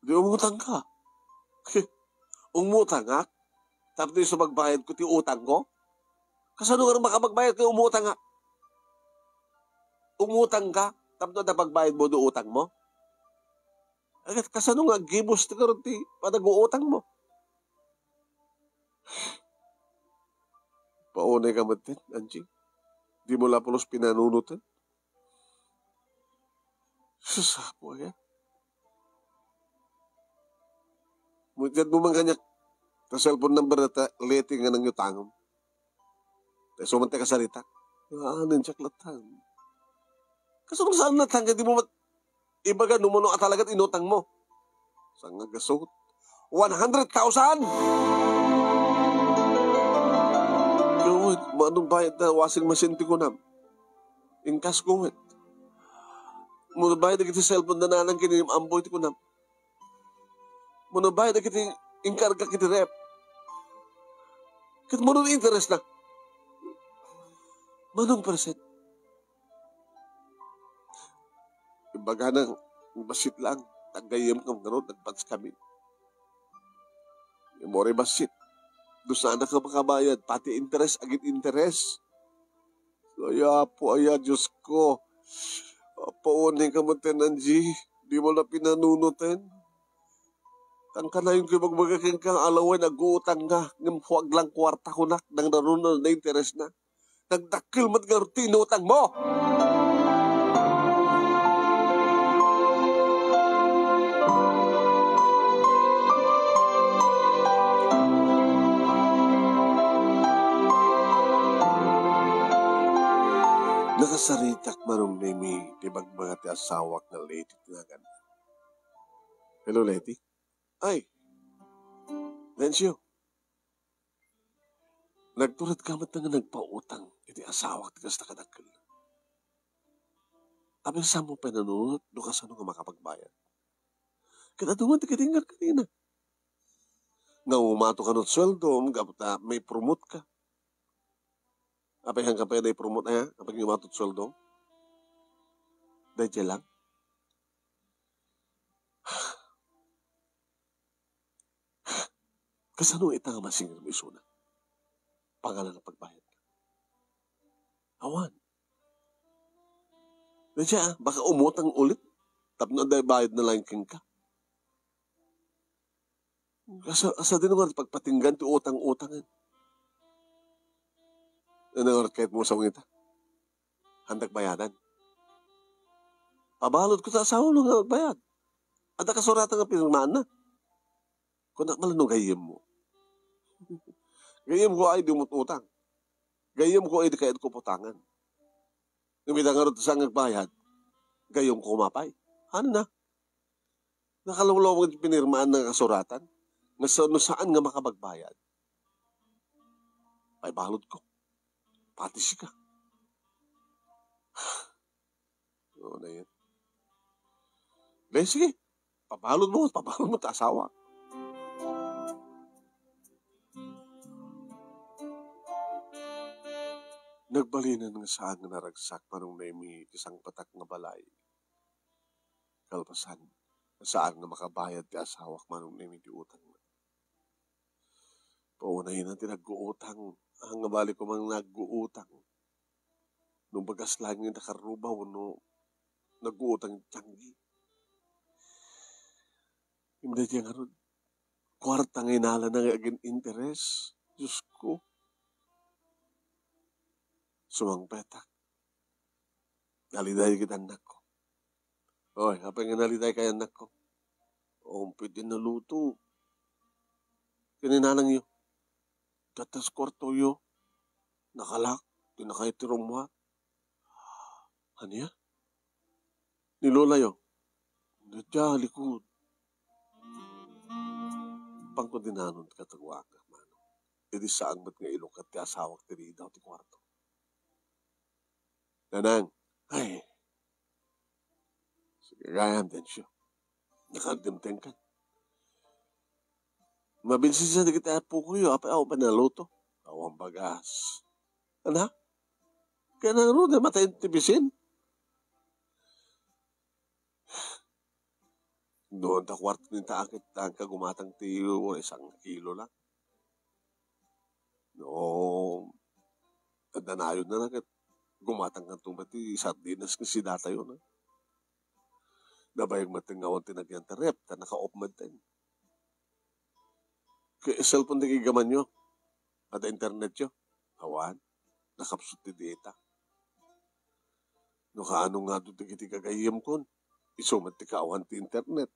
Di umutang ka. Umutang ka? Tapno isu magbayad ko ti utang ko? Kasano nga makapagbayad ka umutang ka? Umutang ka? Tapno adda pagbayad mo do utang mo? Agat kasano nga gibus ti karun ti panaguutang mo? Paunay ka met, Angie. Di mo la pulos pinanunoten. Sus, Apo, aya. Mutiyad mo man kaniak ta cellphone number na ta Leti nga nangyutangam. Ta isu man ti kasarita. Anen, siak latta. Kasano saan latta nga di mo mat-, ibaga no mano a talagat inutang mo? Saan nga gasut? One hundred thousand! Gawid, mano bayad ta washing machine ti kunam? Inkas ko met. Mano bayad dagiti cellphone da nanang ken ni Amboy ti kunam? Mano bayad dagiti inkarga iti ref? Ket mano interes na? Mano percent? Imbagana, bassit lang, naggayyem kam ngarud, nagbatskami. Immuna bassit. No saanak a makabayad, pati interes, agin interes. Ay, Apo, aya, Diyos ko. Apo, uni ka met, Angie. Di mo la pinanunoten. Kankanayon ko ibagbaga kenka, alawen, aguutang ka. Ngem huwag lang kuarta kunak, nang nanunot na interes na. Nagdakkel met ngarud ti inutang mo! Nakasaritak manong Nemi ti bagbaga ti asawak nga Leti ti naganna. Hello, Leti. Ay, Nencio. Nagtured ka met nga nagpautang iti asawak ti kasta kadakkel. Apay, saan mo pay nanunot no kasano nga makapagbayad? Ket adu man ti kadingak kanina. Nga umato kano ti sueldom, gapu ta may promote ka. Apay, saan ka pay na-promote, aya? Apay, nga umato ti sueldom? Daydiay lang? Kasano ita nga masingir mo isuna? Pangalan a pagbayad. Awan. Nadya, ah, baka umutang ulit. Tapno adda bayad na lang kenka. Asa, asa din nga pagpatinggan ti utang-utangan. Ano nga ket mo sa ngita? Handak bayadan. Pabaludko ta asawam no nga agbayad. Adda kasuratan nga pinirmaanna. Kunak man no gayyemmo. Gayyemko ay di umut-utang. Gayyemko ay di kayatko utangan. Ngem ita ngarud ti saan nga agbayad, gayyemko koma pay. Ania? Nakalawlaw nga pinirmaanna nga kasuratan nga sa-, no saan nga makapagbayad. Paibaludko. Pati sika. Oo na yan. Dahil sige, pabaludmo, pabaludmo ta asawa. Nagbalinen nga saan nga naragsak Manong Nemi ti sangpetak nga balay. Kalpasan, saan nga makabayad ti asawak Manong Nemi ti utangna. Paunayna ti nagguutang, nga bali ko man nagguutang. No bagas laeng nga nakarruba wenno nagguutang ti tianggi. Imda ti ngarud, kuarta nga inalana nga agin-interes. Diyos ko. Sumangpetak. Naliday ket annakko. Oy, apay nga naliday kay annakko? Umpay ti naluto. Ken ni nanangyo. Dattas kuartoyo. Nakalak. Ti nakay ti rumwa. Ania? Ni lolayo. Dadya, likod. Pangko dinanon ti kataguak, mano. Idi saan met nga ilukad ti asawak ti ridaw ti kuarto. Nanang, ay. Sige, gayam, Dencio. Nakagdimtengkan. Mabilsin sa dagiti apukoyo, apay awan pay naluto. Awan bagas. Ana? Kaya nang ruda, matay ti bisin. Doon ta kuarto ni taakit, ta kagumatang ti uray isang kilo lang. No, adda nayon na naket, gumatang kanto met ti sardinas nga sidatayo na. Nabayag met nga awan ti nagyan ti ref, ta naka-off met ten. Kay cellphone ti igamanyo, adda internetyo? Awan, nakapsut ti data. No kaano nga dagiti gagayyemkon, isu met ti kaawan ti internet.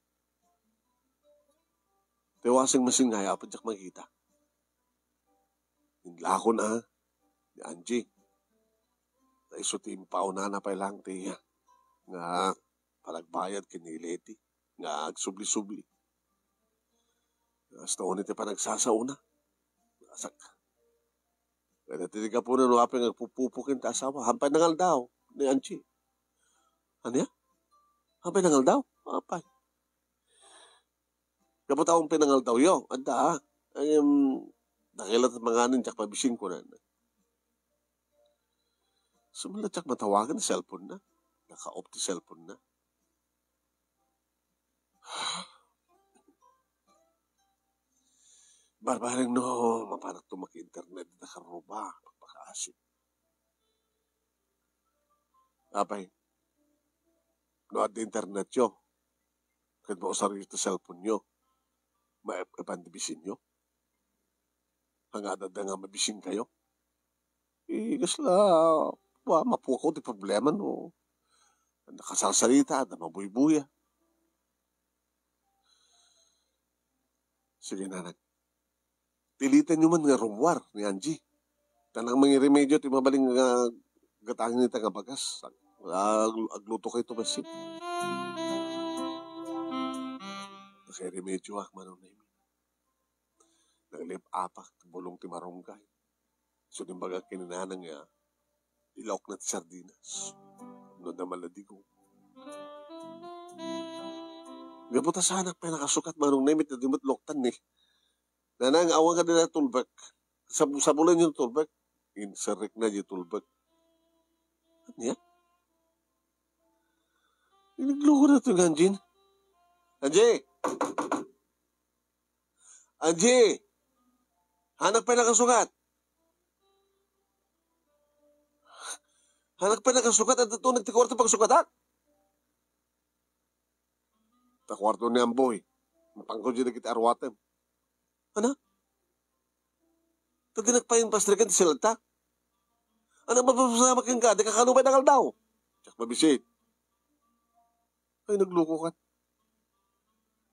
Ti wasing machine nga, apo diak makita. Inlakon a, ni Angie. Ta isu ti impaunana pay lang ti, nga panagbayad ken ni Leti, nga agsubli-subli. Hasta uni ti panagsasaona. Asak. Kaya ti gapuna no apay nga agpupupo ken ta asawa. Hampay nangaldaw ni Angie. Ania? Hampay nangaldaw? Apay. Gapu ta awan pinangaldaw yo. Adda, ah. Ay, um, dakila ta manganin, diak mabisin ko na. Sumala diak matawagan ti cellphone na. Naka-off ti cellphone na. Barbareng no, mapanak to maki-internet, nakaruba, pagpakaasip. Apay, no adda internetyo, ket mausaryo ti cellphone-yo, ma-, mapan ti bisinyo? Ania adda nga mabisin kayo? Eh, kasla, wa, mapukaw ti problema no nakasarsarita, adda mabuybuya. Sige, nanang. Pilitan nyo man nga rummuar ni Angie. Tanang mangiremedio ti mabalin nga gatangin ita nga bagas. Ag-, agluto kayo to pansit. Nakairemedio ak, Manong Nemi. Naglip-apak ti bulong ti marunggay. So, imbaga ken ni nanang nga, ilaokna ti sardinas. No, adda maladigong. Gapu ta saanak pay nakasukat, Manong Nemi, ta di met loktan ni. Nanang, awan kadi dayta tulbek. Sab-, sabulen yung tulbek. Inserrek na yung tulbek. Ania? Inigluko na to yung Angie. Angie! Angie! Anak pay nakasukat? Anak pay nakasukat? Adda to nagti kuarto pagsukatak? Ta kuarto ni Amboy. Napangko di dagiti arwatem. Ana? Ta di nagpain pastrikan ti selta. Ana, mapapasama kenka, di ka kanupay nangaldaw. Diak mabisit. Ay, nagluko ka.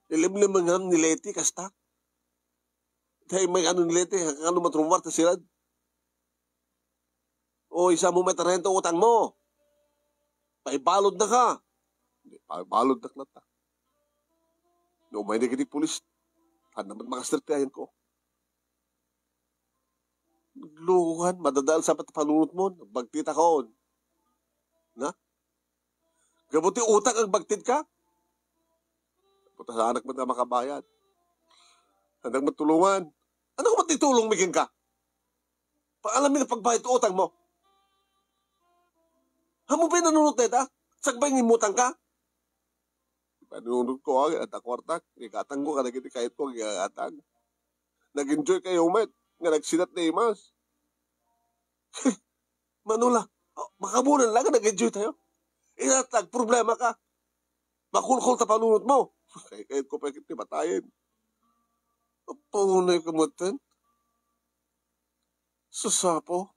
Ilimlim nga ni Leti, kasta. Tay may ano ni Leti, ano matrumwar ta sila. O, isa mo may tarento utang mo. Paibalod na ka. Hindi, paibalod na ka. No, may nagiti pulis. Ano naman makaserte ayan ko? Nagluko ka, madadael sa panunot mo, nagbagtit ako. Na? Gapu ti utang ang bagtit ka? Puta sa anak mo na makabayad. Anak mo tulungan. Ano ko man ti tulong mi kenka? Paalam mi nga pagbayad ti utang mo. Amo pinanunot deta? Sagbay nga imutang ka? Panunot ko, ah, at akwartak. Ikatang ko, kadagiti kayat ko, ikatang. Nag-enjoy kayo met nga nagsinat ni Imas. Manola, oh, makabulan lang nga nag-enjoy tayo. Inatag, problema ka. Makulkol ta panunot mo. Kay, kay ko pa kiti matayen. Paunay ka mo ten. Susapo.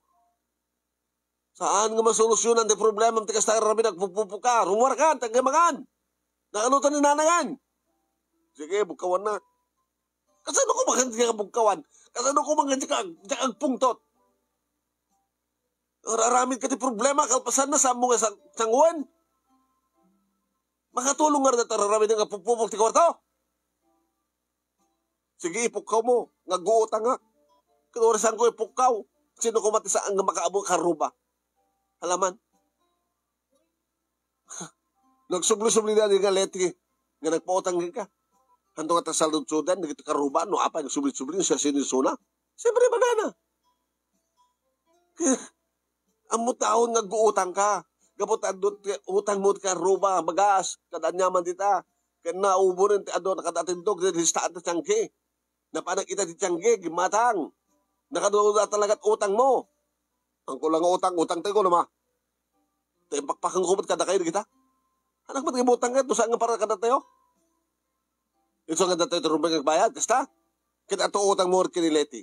Saan nga masolusyonan ti problema ti kasta nga rami nagpupupo ka? Rumuar ka, taggamangan. Nakalutan ni nanangan. Sige, bugkawan na. Kasano ko makan nga bugkawan? Kasano ko makan nga agpungtot? Araramid ka ti problema, kalpasan na, saan mo nga sang-, sanguen? Makatulong nga rin at araramid nga pupupok ti kwarto? Sige, ipukkaw mo, nga guutang nga. Kung orasan ko ipukkaw, sino ko mati saan nga makaabo karuba? Halaman. Nagsubli-subli na di nga Leti nga nagpautang ka. Anto nga tasaludsudan, dagiti karuba, no, apay, nagsubli-subli, siya sinisuna. Siyempre, banana. Ammo taon nga agguutang ka. Gapu ta adu ti utang mo ti karuba, bagas, kada aniaman dita. Ken naubonen ti adu, nakadatindog, ti listaat ti tiangge. Napanak ita ti tiangge, gimmatang. Nakaduda talaga ti utang mo. Ang kulang nga utang, utang tayo, luma. Tayo pakpakan ko ba't kada kayo kita? Anak, ba't ibutang ka? Dusa nga para kada tayo? Ito nga datayo ti rumbeng agbayad, kasta? Ket ato utang mo ket ni Leti.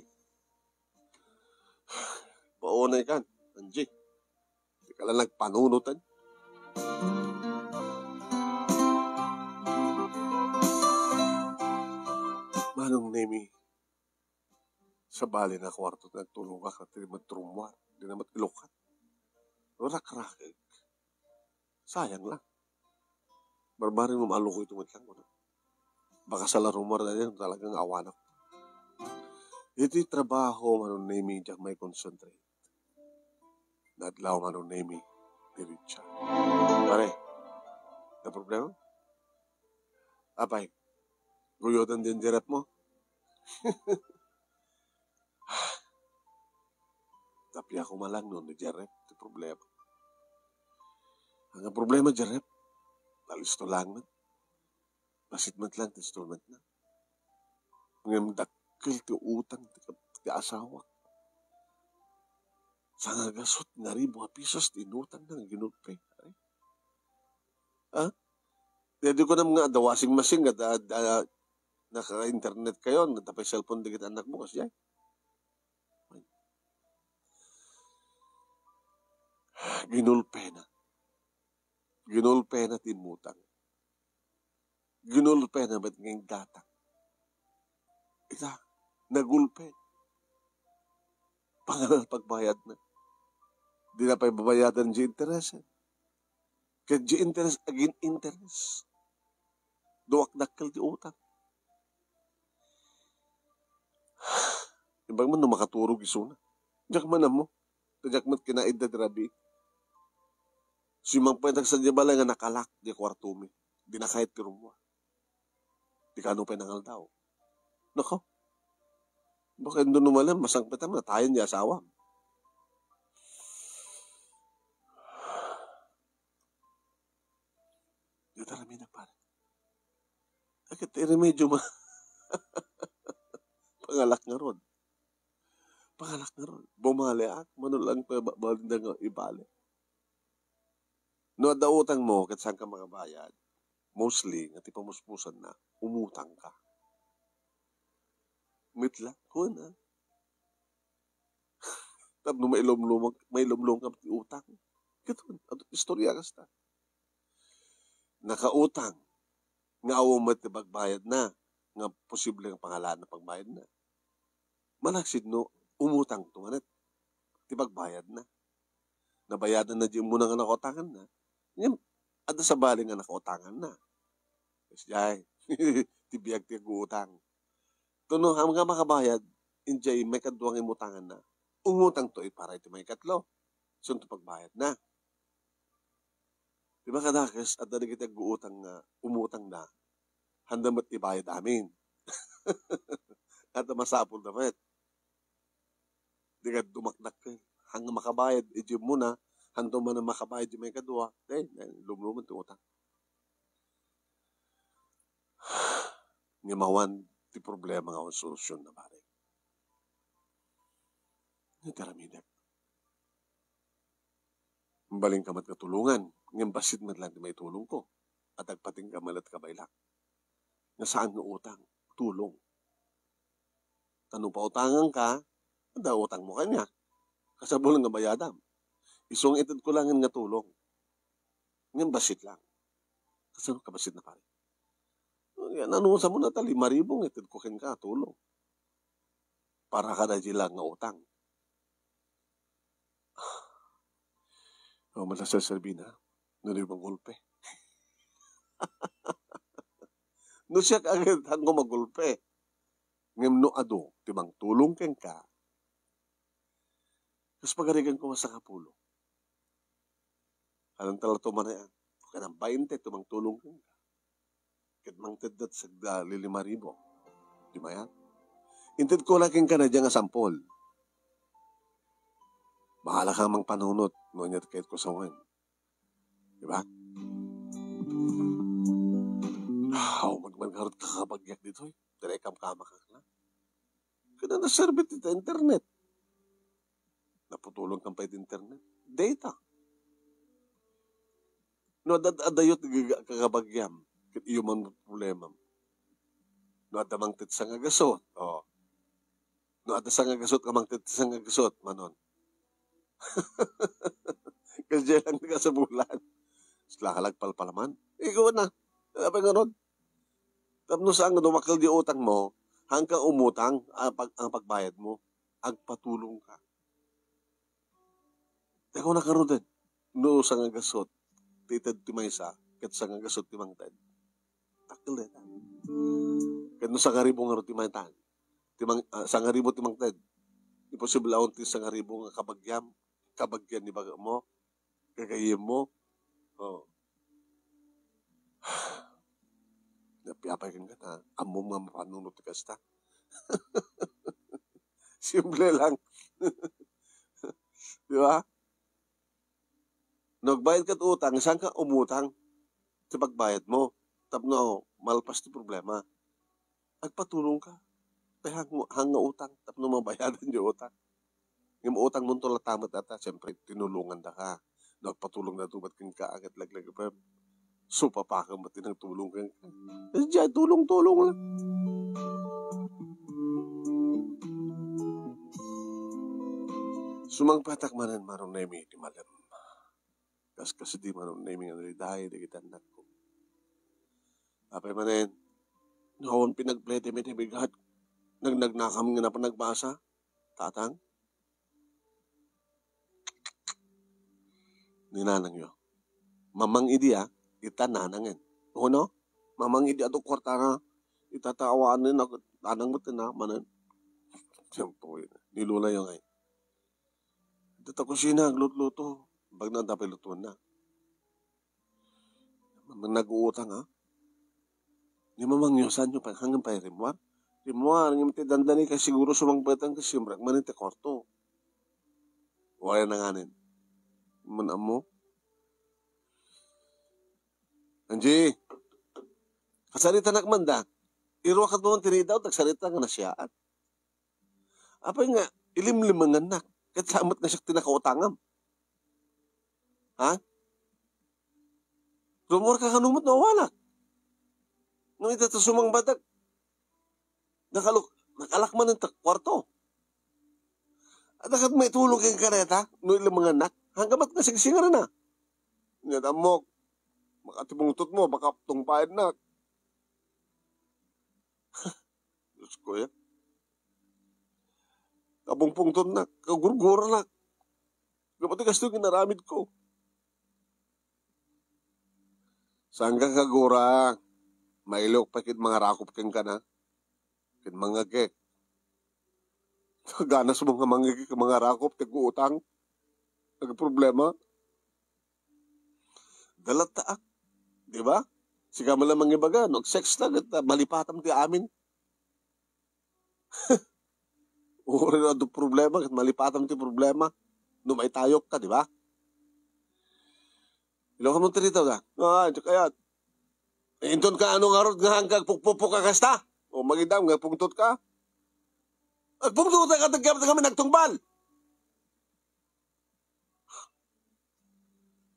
Paunay kan, Angie. Di ka lang nagpanunutan. Manong Nemi, sa bali na kwarto, nagtulong ka, di naman trumwar, di naman ilukat. Rakrakek. Sayang lang. Barbaring mo maluko ito met lang, kuna. Baka sa larumar na din, talagang awanak. Iti trabaho, Manong Nemi, diak may concentrate. Nadlaw, Manong Nemi, diritsa. Pare, na problema? Apay, guyotan din di rep mo? Tapia ko malang no, ni Jarep, ti problema. Ang problema, Jarep, nalisto lang man. Basit met lang ti installment na. Ngem dakkel ti utang ti, ti asawa. Sangagasut nga ribu a pisos ti inutang na nga ginulpe. Ay. Ha? Di, di ko nam nga, da washing machine, nga da, da, naka-internet kayo, nga tapay cellphone, dagiti anak mo, kasi ay. Ginulpe na. Ginulpe na ti imutang. Ginulpe na met nga inggatang. Ita, nagulpe. Pangalan pagbayad na. Di na pay babayadan di interes. Ket di interes, agin interes. Duak dakkel ti utang. Imbag man no makaturog isuna. Diak man ammo. Diak met kinaidda ti rabii. Simmang pay dagsa di balay nga nakalak di kwartomi. Di nakayat ti rumwa. Di kano pay nangaldaw. Nako. Baka indo numalem, masangpetan, natayen di asawam. Dita rami na, pare. Agad ti remedyo ma. Pangalak nga rod. Pangalak nga rod. Bumaliak, mano lang pa ba-, balinda nga ibalik. No, adda utang mo, ket saan ka makabayad, mostly, nga ti pamuspusan na, umutang ka. Mitla, kuwan, ah. Tapno mailumlum-, mailumlum ka ti utang. Ket, ato, istorya kasta. nakautang nga awan met ti pagbayadna, nga posible nga pangalaan a pagbayadna. Malaksid no umutang to manen ti pagbayadna. Nabayadanna diay immuna nga nakautanganna. Ngem, adda sabali nga nakautanganna. Kas diay, ti biag ti agutang. Tapno, ham nga makabayad, idiay maikadua nga imutanganna, umutang to para iti maikatlo. Isunto pagbayadna. Di ba kadakes, adda dagiti agutang nga umutangda, handa met ibayad amin. Adda masapulda met. Di ka dumakdak ken, han nga makabayad, iti muna, hanto man ang makabayad, di may kadua, dahil, dahil lumluman ti utang. Ngem awan ti problema nga awan solusyon na, pare. Nga karamidek. Mabalinka met nga tulongan, ngem bassit met lang ti maitulongko. At agpatingga met latta kabaylak. Nga saan nga utang, tulong. Ta no pautanganka, adda utangmo kaniak. Kasabulon nga bayadam. Isu nga itedko laengen nga tulong. Ngem bassit lang. Kasano ka bassit na, pare? Yan, ano sa mo na ta, lima ribu nga itedko kenka, tulong. Para kada di lang nga utang. O, mala sa Servina, no di magulpe. No siak agad, hanko magulpe. Ngem no adu, ti mangtulong kenka. Kas pagarigan ko, mas sangapulo. Alam talaga to man yan. Kaya nang bainte, ti mangtulong kenka. Ket mangtedda ti sagda lilima ribu. Di mayan? Intedko la kenka na diyan nga sampol. Bahala ka mangpanunot no ania ti kayatko sawen. Di ba? Aw, magmangarot ka kabagyak ditoy. Diri kam kamakak na. Kada naserbit iti internet. Naputulon kam pay iti internet. Data. No adda, adda ket gaga-, kakabagiam, ket iyo man problemam. No adda mangted sangagasut, o. No adda sangagasut nga mangted sangagasut, manon. Kasdiay lang ti kasapulan. Sila ka nagpalpalaman. Ikaw na. Apay ngarud? Tapno saan nga dumakkel di utang mo, hangka umutang, ang pag-, ang pagbayad mo, agpatulong ka. Ti kunana ngaruden, no sangagasut ti ited ti maysa, ket sangagasut ti mangted. Dakkel dayta. Ket no sangaribu ngarud ti maitan, ti mang-, ah, sangaribu ti mangted. Imposible awan ti sangaribu nga kabagiam, kabagian ni baga mo, gagayyem mo. O. Napiapay kenka ta, ammom nga mapanunot ti kasta. Simple lang. Di ba? No agbayad ka ti utang, saan ka umutang ti pagbayad mo? Tapno malpas ti problema. Agpatulong ka. Pay hang-, hanga utang, tapno mabayadan di utang. Ngem utang mo to latta met ata, siyempre, tinulonganda ka. No agpatulongda to met kenka, ket laglagipem. Supapakem met ti nagtulong kenka. Diay tulong-tulong lang. Sumangpetak manen, Manong Nemi, ti malem. Kas, kas di Manong Nemi nga nariday, dagiti annakko. Apay manen, no awan pinagplete mi ti bigat, nagnagnakam nga napan nagbasa, tatang? Ni nanangyo. Mamang idi, a, ita nanangen. Uno, mamang idi adu kuartana, ita ta awanen, nanang met na, manen. Siyempre, ni Lola yo ngay. Dita kusina, aglutluto. Bagna, adda pay lutuenna. Nag-uutang, a? Ni mamangyo, saanyo pay, hanggan pay rimmuar? Rimmuar, ngem ti dandani kay siguro sumangpetan ket simrek manen ti kuarto. Uray na nganen. Man ammo? Angie, kasaritanak man da. Iruakat mo man ti ridaw, tagsarita nga nasiaat. Apay nga, ilimlimengannak. Ket sa met nga siak ti nakautangam. Ha? Rummuar ka kano met no awanak. No ita ta sumangbatak. Nakaluk-, nakalak man ita kuarto. Adda ket maitulong kenka dayta, no ilimengannak. Hanggamat nga sigsingarna. Nya ammok. Baka ti pungtotmo, baka tungpaennak. Diosko, ya. Kapungpungtonnak, kagurguranak. Ngem iti kastoy nga inaramidko. Saan ka kagura, mailok pay ket mangarakop kenka na. Ket mangngegek. Ganasmo nga mangngegek, mangarakop, ti agutang. Nagproblema. Dalataak. Di ba? Sika man lang mangibaga, no? Sex na, ket, ah, malipatam ti amin. Uray no adu problema, ket malipatam ti problema. No maitayok ka, di ba? Ilokam ti ritaw da. Ah, diak kayat. Eh, inton ka, ano ngarud nga hangkag pukpupok ka kasta? O magidam nga pungtot ka? Agpungtot ka, tagkam kami nagtungbal.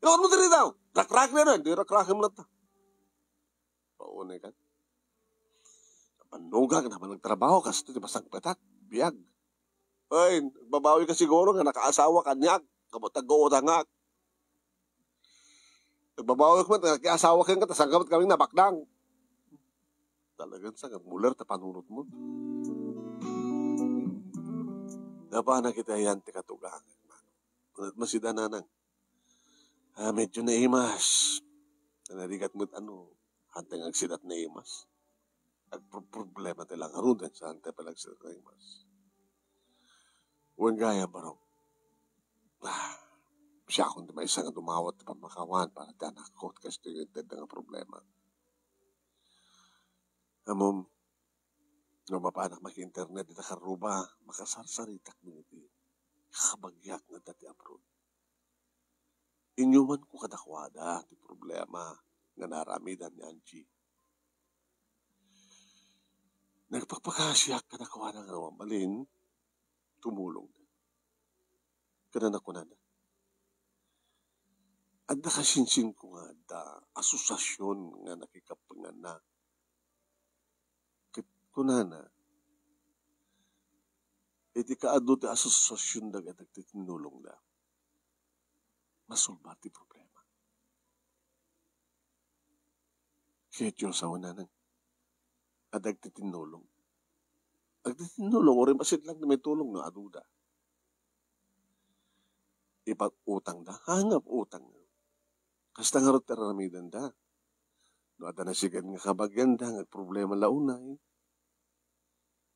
Ilokam ti ritaw. Rakrak na rin. Di rakrakem na ta. Paunay ka. Napannugak, napan nagtrabaho, kasto ti masagpatak. Biag. Ay, nagbabawi ka siguro nga nakaasawa kaniak, kapag tagguutangak. Nagbabawi ka man, nakiasawa ka nga, tasanggamat kami nabaknang. Talagang sangag muler ta panunot mo. Napanak iti ayan ti katugang. Kunat masida nanang. Ah, medyo naimas. Narigat mo't ano, hanteng agsidat naimas. Agproproblema ti langaruden sa hanteng pala agsidat naimas. Wen gaya, barok. Ah, siakon ti maysa nga dumawat ti pammakawan para ti anakko, ket kastoy nga ited nga problema. Amom, no mapanak maki-internet ita karruba, makasarsaritak dagiti kakabagiak nga adda ti abroad. Inyumanko kadakuada ti problema nga naaramidan ni Angie. Nagpakpakasiak kadakuada nga mabalin tumulongda. Ket nakunada, adda kasinsinko nga adda asosiasion nga nakikapenganna. Ket kunana, iti kaadu ti asosiasion dagiti agtitinnulongda, masolbar ti problema. Ket Dios, awan nanang, adda agtitinnulong. Agtitinnulong, uray bassit lang ti maitulong no aduda. Ipag-utangda, hangap utang. Kasta ngarud ti aramidenda. No adda nasiken nga kabagianda nga agproblema la unay,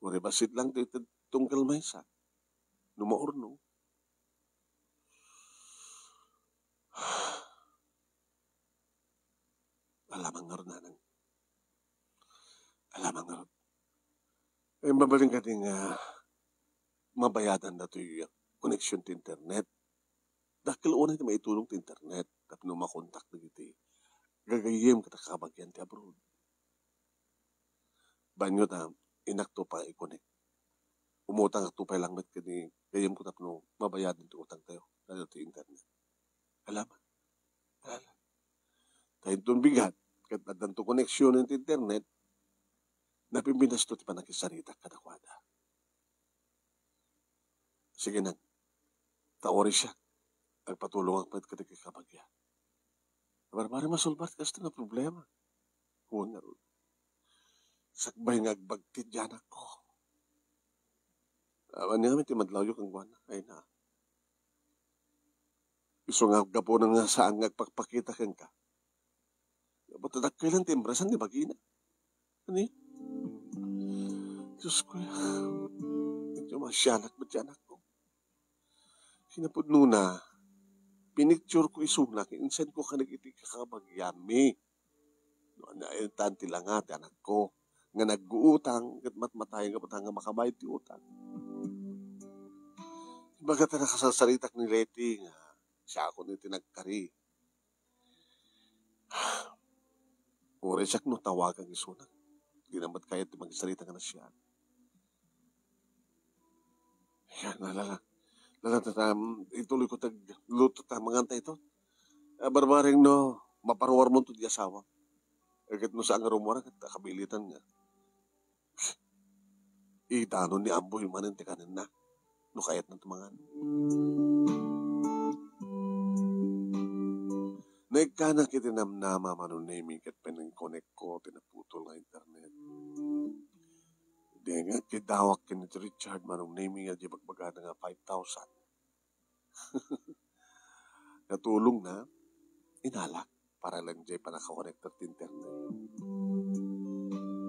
uray bassit lang ti, ti tunggal maysa. No maurno. Alamang ngarud, nanang. Alamang ngarud. Eh, mabalin kadi nga mabayadan datoy connection ti internet. Dakkel unay ti maitulong ti internet tapno makontak dagiti gagayyem ket kakabagian ti abroad. Banyo ta, inakto pay i-connect. Umutangakto pay lang met ken ni gayyemko tapno mabayadan ti utangtayo, daytoy ti internet. Alamang. Ala. Ta inton bigat, ket addanto connection ti internet, napimpinesto ti pannakisaritak kadakuada. Sige nang, ta uray siak, agpatulongak met kadagiti kabagia. Barbari masolbar ti kasta nga problema. Wen ngarud, sakbay nga agbagtit ti anakko. Awan ni amin ti madlawyo kenkuana, ay na. Isu nga gapuna nga saan nga agpakpakita kenka. Ba't dakkel lang ti imbrasan ni bagina? Ani? Diyos ko, medyo masianak met ti anakko. Kinapudnona, pinicture ko isuna, ken insend ko kadagiti kakabagianmi. No, ania, intan ti langa ti anakko nga nagguutang, ket matmatayen nga butang nga makabayad ti utang. Imbagak ta nakasarsaritak ni Leti nga siakon iti nagkari. Uray siak no tawagak isuna. Di na met kayat ti magsarita nga nasian. Yan, lala. Lala, tata, ituloy ko tag luto ta manganta ito. Ah, barbareng no, maparuarmonto ti asawa. Ket no saan nga rumuar, ket kabilitan nga. Idanon ni Amboy manen ti kanenna, no kayatna ti mangan. Naikkanak iti namnama, Manong Nemi, ket pinangkonekko ti naputol nga internet. Idi nga kidawak ken ni Richard, Manong Nemi, nga di bagbagana nga five thousand. Natulongna, inalak para lang jay pannakakonektar ti internet.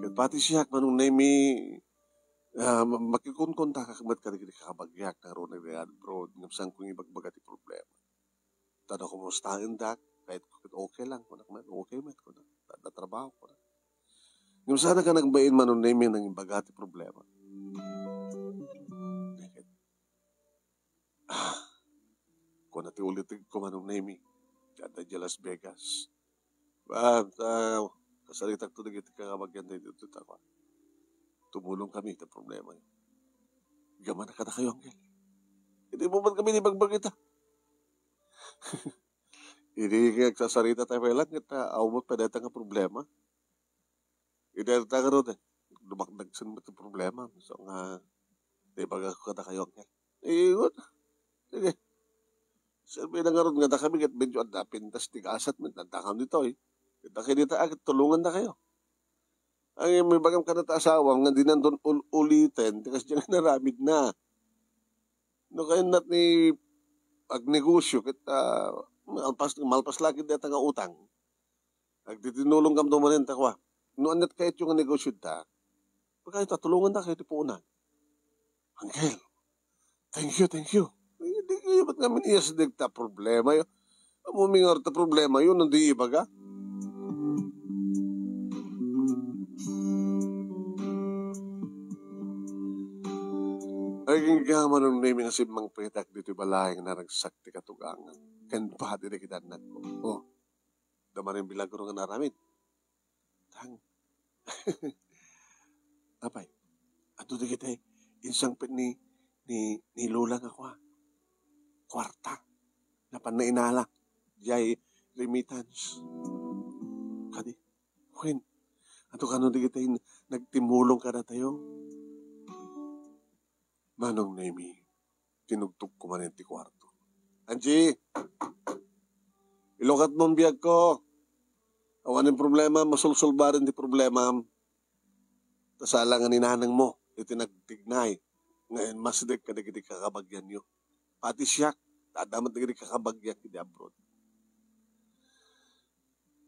Ket pati siak, Manong Nemi, ah, ma-, makikunkontakak met kadagiti kakabagyak nga aruno idiay abroad, ngem saanko nga ibagbaga ti problema. Ta no kumustaendak, ket, ket okay lang, kunak met, okay met, kunak. Ta, ta trabaho, kunak. Ngem saanak a nagbain, Manong Nemi, nga imbaga ti problema. Ket, ah, kuna ti ulitegko, Manong Nemi, ti adda idiay Las Vegas. Ah, ah, kasaritakto dagiti kakabagyan daytoy, ta kua, tumulongkami iti problema. Igam a kadakayo, Angkel. Idi mo man kami ni bagbagita. Idi nga agsasarita tayo pay lang, ket, ah, awan met pay dayta nga problema. Idi ta ngarud, eh, dumakdagsen met ti problema. So nga, di bagak kadakayo, Angkel. Iyon. Sige. Serbi na ngarud nga dakami ket medyo adda pintas ti gasat met, adda kam ditoy. Ket dakay dita, ah, ket tulongandakayo. Ay, may bagam kada ta asawam nga dinan don ul-, uliten, ti kasdiay nga inaramidna. No kayat ni agnegosyo, ket, ah, malpas, malpas lagi dayta nga utang. Agtitinulongkam to manen, ta kua, no aniat kayatyo nga negosyo ta, pagayat a tulongandakayo ti puonan. Angkel, thank you, thank you. Ay, di kayo, ba't nga miniyas di ta problema yo? Ammom ngarud ta problema yo, no di ibaga. Agingga, Manong Nemi, nga simmangpetak ditoy balay nga naragsak ti katugangan ken padi dagiti annakko. Oh, adda manen milagro nga naaramid. Tang. Apay, adu dagiti insangpet ni, ni, ni Lola nga kua, kuarta. Napan nainala, jay remittance. Kadi, wen, adu kano dagiti nagtimulong kadatayo? Manong Nemi, tinugtogko manen ti kuarto. Angie! Ilukatmo ti biagko. Awanen problema, masulsulbaren ti problemam. Ta sala nga ni nanangmo iti nagtignay nga immasdek kadagiti kakabagyanyo. Pati siak, ta adda met dagiti kakabagyak iti abroad.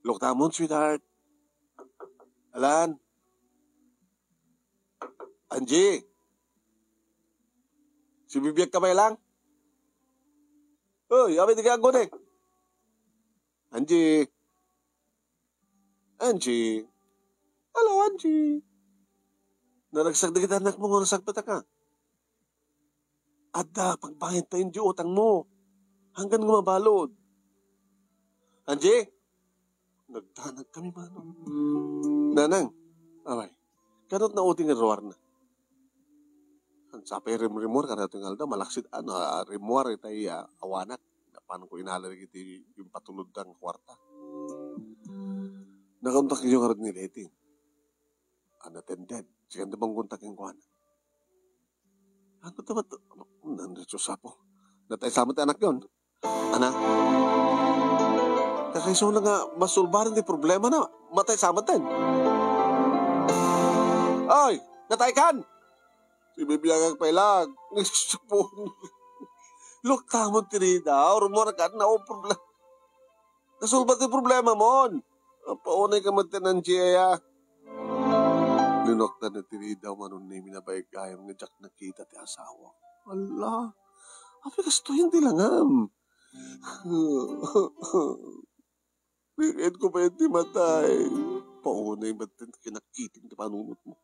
Luktamon, sweetheart. Alan. Angie. Sibibiag ka pay lang? Uy, apay ti kaagunek? Angie. Angie. Hello, Angie. Naragsak dagiti annakmo nga nasagpetaka. Adda pagbayadta iti utangmo. Hanggan nga mabalud. Angie? Nagdanag kami, Manong. Nanang, apay, kanat na uting nga ruarna. Sapay rimrimor, kada ito nga aldaw, malaksid, ano, ah, rimor itay, ah, awanak. Napan ko inala dagiti impatulodda nga kuarta. Nakontak iyo ngarud ni Leti. Unattended. Sige, anda bang kontak yung kuan? Ano to ba to? Nandito sa po. Natay sa amat anak yon. Ana? Kakaisuna nga masulbaran ti problema na matay sa amat din. Ay! Natay kan! Sibibiagak pay lang. Nagsupon. Luktamon ti rida. Urmor kan na o problema. Nasulbar ti problema mon. Apaunay ka met ti nansiaya. Linoktan na ti rida, Manong Nemi, nabaygayam nga diak nakita ti asawa. Ala, apay kastoy ti langam. Riket ko pay ti matay. Paunay met ti kinakiting ti panunot mo.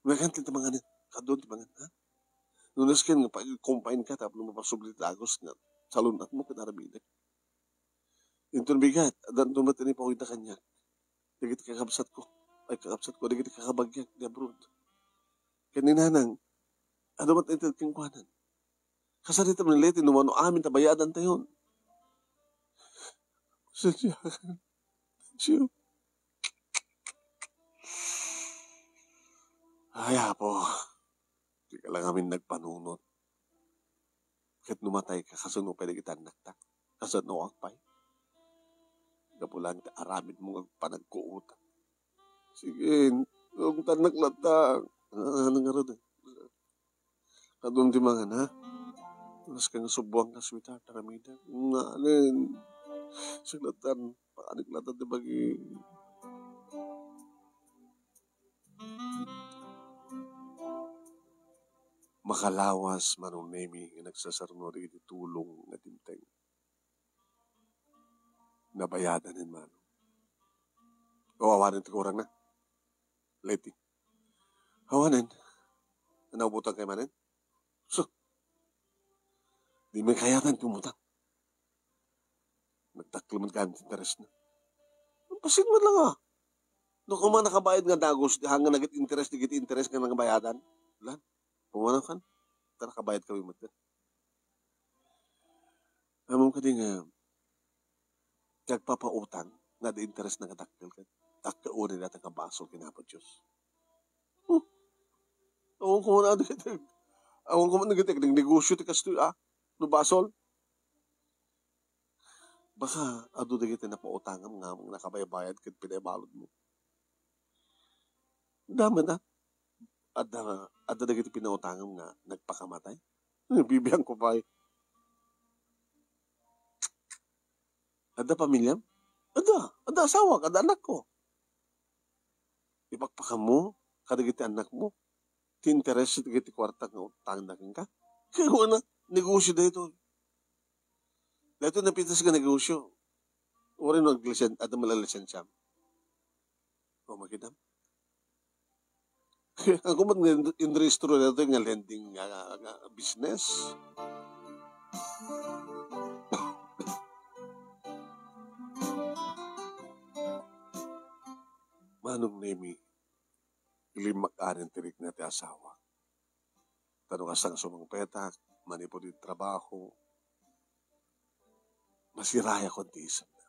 Magan ti mangan, kadun ti mangan, ha? Nunas ken nga pag-accompany ka tapno mapasubli ti dagus nga salun-at mo ken aramidek. Inton bigat, addan dumat ni pawida kaniak. Dagiti kakabsat ko, ay kakabsat ko, dagiti kakabagyak di abroad. Ken ni nanang, adu met inted kenkuanan. Kasarita met ni Leti no mano amin ta bayadan tayon. Sadya, sadya. Ay, Apo, di ka lang amin nagpanunot. Ket no matay ka, kasano pay dagiti annakta? Kasanoak pay? Gapu laeng ta aramidmo nga panagkuutang. Sige, ungtannak latta. Ah, ano nga rod? Kadun ti mangan, ha? Oras ka nga subuan ka, sweetheart, aramidek. Nga, alin? Sige latta, pakanik latta ti bagi. Makalawas Manong Nemi nga nagsasarno dagiti tulong nga dimteng. Nabayadan ni Manong. O, awanen ti kurangna. Leti. Awanen. Naubutan kay manen? So, di man kayatan ti umutang. Nagdakkel man kayat ti interesna. Pasin man lang, ah. No, kung man nakabayad nga dagus, di hanggang nagit interes, digit interes nga nangbayadan. Lan, kumana kan, ta nakabayad kami met. Amom kadi nga, nagpapautang, nga di interes nga dakkel ket, dakkel unay data nga basol ken Apo Dios. Hmm. Awan ko man dagiti, awan ko man dagiti, nagnegosyo ti kastoy, ah, no basol. Baka adu dagiti napautangam nga nakabaybayad ket pinaibaludmo. Dama na. Adda, adda dagiti pinautangam nga nagpakamatay. Bibiangko pay. Adda pamilyam? Adda. Adda asawak, adda anakko. Ipakpakammo kadagiti annakmo ti interes dagiti kuarta nga utangna kenka. Kaya anak, negosyo daytoy. Daytoy napintas nga negosyo. Uray no aglisen-, adda man la lisensiam. O, makidam. Ako man nga in-, inrehistro daytoy nga lending nga, nga, nga business. Manong Nemi, limmak-anen ti rikna ti asawa. Ta no kasta nga sumangpetak, manipud iti trabaho, masirayak ti isipna.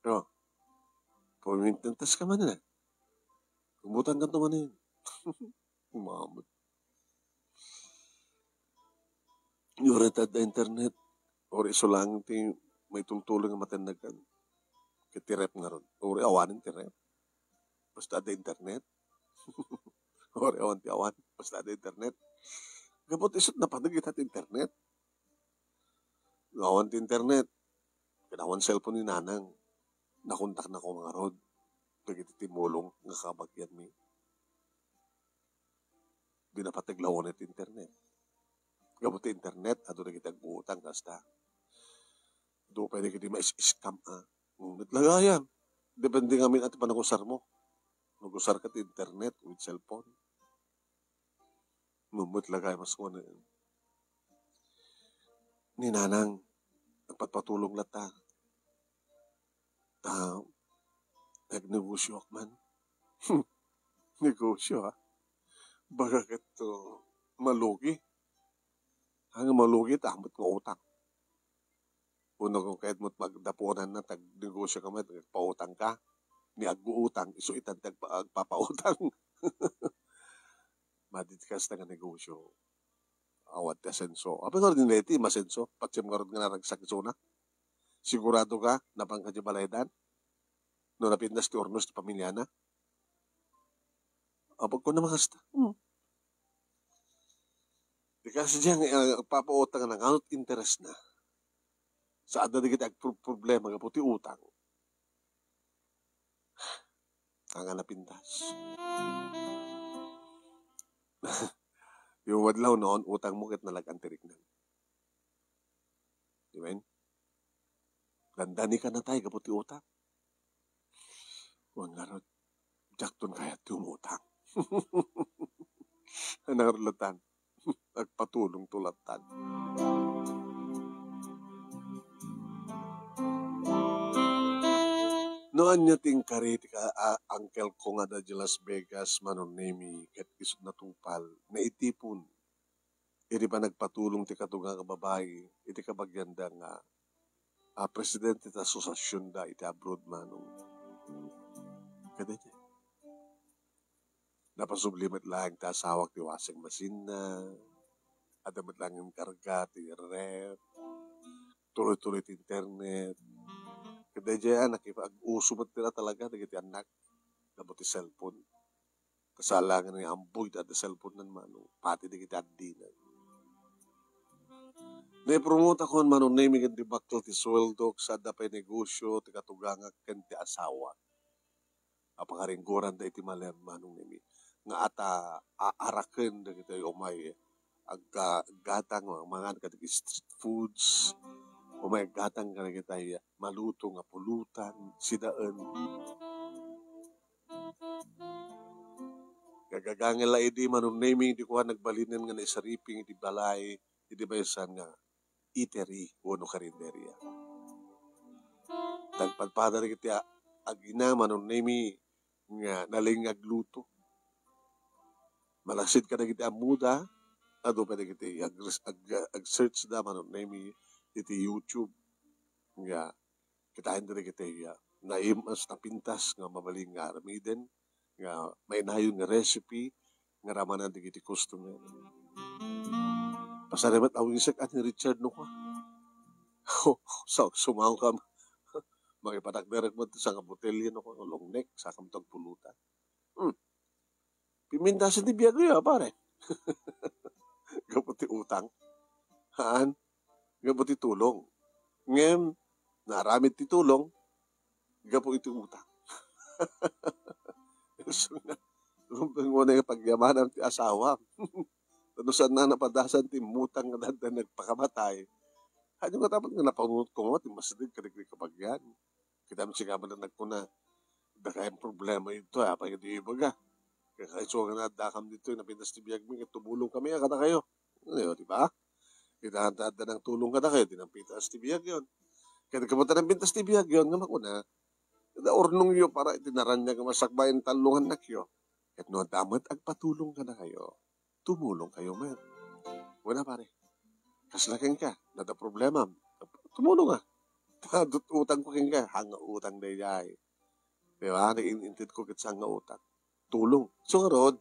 Pero, pumintentas ka man, eh. Umutang ka to man, eh. Umamot. Uray ta adda internet, uray isu lang ti maitultulo nga matenneg kan. Ket ti ref ngarud. Uray awanen ti ref. Basta adda internet. Uray awan ti awan. Basta adda internet. Gapu ta isut' napateg ita ti internet. Awan ti internet. Ket awan cellphone ni nanang. Nakontaknak ngarud dagiti tumulong nga kabagianmi. Di napateg la unay ti internet. Gapu ti internet, adu dagiti agutang kasta. Adu pay dagiti mais-scam, a. Ngem met la gayam. Depende ngamin ti panagusarmo. Nagusarka ti internet with cellphone. Ngem met la gayam, mas kuan ni nanang, nagpatpatulong latta. Ta, nagnegosioak man. Negosio, ha? Baga ket, uh, malugi. Ang malugi, ta ammok nga utang. Uno, kung kayat mo't magdapuanan na, tag-negosyo ka met, nagpautang ka. Ni agutang, isu itan ti agpa-, agpapautang. Madi ti kasta nga negosyo. Awan ti asenso. Apay ngarud ni Leti, masenso? Patiem ngarud nga naragsak isuna. Sigurado ka, napan ka di balaydan? No napintas ti urnos ti pamiliana? Apag ko na makasta. Hmm. Di kasi diyan, eh, agpapautang na nganot interes na. Sa adda dagiti agpro-, problema gapu ti utang. Anga napintas. Yung adlaw noon, utang mo ket nalag-an ti riknam. Amen? Dandani ka natay gapu ti utang. Wan ngarud, diakton kayat ti umutang. Nangarlatan, agpatulong tulatan. No anya ti inkari ti ka-, a-, uncle ko nga adda di Las Vegas, Manong Nemi, ket isut' natungpal, naitipon iti panagpatulong ti kaduga nga babai iti kabagianda nga, a, presidente ti asosiasionda iti abroad, Manong. Kadaydiay. Napasubli met laeng ti asawak ti washing machine-na, Adda met laeng karga ti ref, tuloy-tuloy ti internet. Ket daydiay a nakipag-uso met dira talaga dagiti annak. Damo ti cellphone. Kasalangan nga ammoy ti adda cellphone nan Manong, pati dagiti addina. Naipromote ako, Manong Nemi, ken di bakkel ti sueldo, sa adda pay negosyo ti katugangak ken ti asawa. Apakaringgoran da iti maler, Manong Nemi, nga ata aaraken dagiti umay agga-, gatang, mangan kadagiti street foods, umay aggatang kadagiti maluto nga pulutan, sidaen. Gagagangel la idi, Manong Nemi, di ko nagbalinen nga naisariping iti balay, iti maysa nga eatery wenno karinderya. Nagpadpada dagiti a-, agina, Manong Nemi, nga nalingag luto. Malaksid kadagiti ammoda, adu pay dagiti ag-, ag-, ag-search da, Manong Nemi, iti YouTube nga kitaen dagiti, ah, naimas, napintas nga mabalin nga aramiden, nga mainayon nga recipe nga ramanan dagiti customer. Pasarimet awingsek a ni Richard no ka. Sa sumangkam. Mangipatakderek mo sa nga botelya no ka, long neck, sakam tagpulutan. Hmm. Pimintasen ti biag yo, pare. Gapu ti utang. Haan? Gapu ti tulong. Ngem, naaramid ti tulong, gapu iti utang. So, nga, rumbeng mo na yung pagyamanan ti asawa. Ano saan na napadasan ti mutang nga danda nagpakamatay? Ano nga dapat nga napanunot ko nga, ti masideg ka dagiti kabagyan. Kita mo siya nga nagkuna, "Dakay ang problema ito, apa yung di ibaga? Kaya kayo nga nadakam dito, napintas ti biag mi, tumulong kami, ah, kada kayo." Ano yun, di ba? Kita ang tada ng tulong kada kayo, di nang pintas ti biag yun. Kaya nagkapunta ng pintas ti biag yun, nga makuna, kada urnong yo para iti naranya nga masakbayan talungan na kayo. Ket no, damat agpatulong kada kayo. Tumulong kayo met. Wala, pare. Kasla kenka, nada problema. Tumulong, ah. Tadut utang ko kenka, hanga utang daydiay. Di ba? Nag-inintid ko ket saan nga utang. Tulong. So, ngarud,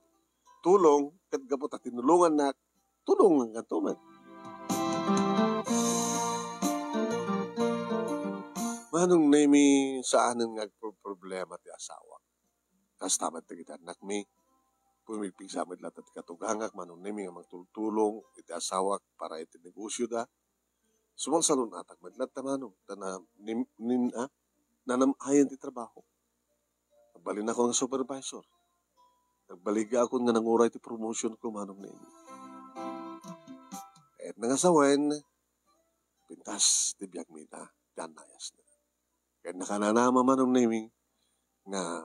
tulong, ket gapu ta tinulongannak, tulongan ka to man. Manong Nemi, saanen nga agproproblema ti asawa. Kasta met dagiti annakmi, pumigpigsa met latta ti katugangak, Manong Nemi, nga mangtultulong iti asawak para iti negosyo da. Sumangsalun-atak met latta, Manong, ta na-, nim-, nin-, ah, nanam-ayan ti trabaho. Nagbalin ako nga supervisor. Nagbaligya ako nga nanguray ti promotion ko, Manong Nemi. Ket nangasawen, pintas ti biag mi ta, ti annayas na. Ket nakananama, Manong Nemi, nga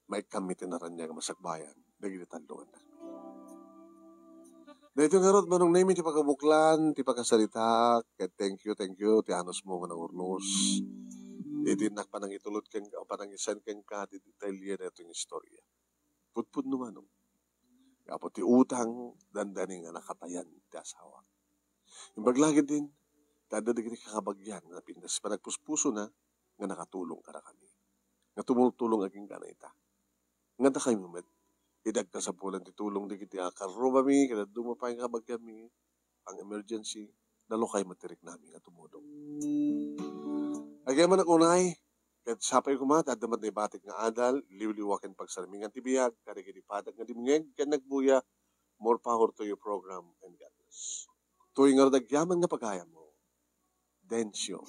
maikkanmi ti naranya nga masakbayan dagiti talloanna. Daytoy ngarud, Manong Nemi, ti pakabuklan ti pakasaritak, ket thank you, thank you ti anusmo nga nangurnos iti innak panangitulod kenka, panangisan kenka ti detalye daytoy nga istorya. Pudpudno, Manong. Gapu ti utang, dandani nga nakatayan ti asawa. Imbag la ketdin, ta adda dagiti kakabagyan nga napintas panagpuspusona nga nakatulong kadakami. Nga tumultulong agingga ita. Nga dakaymi met, idi agkasapulan ti tulong dagiti a karrubami, ket dadduma pay nga kabagyanmi, ang emergency, nalukay met ti riknami nga tumulong. Agyamanak unay, ket sapay koma, ta adda met naibatik nga adal, liwliwa ken pagsarmingan ti biag, kadagiti padak nga dimngeg ken nagbuya, more power to your program, and God bless. Toy nga agyaman nga pagayammo. Dencio.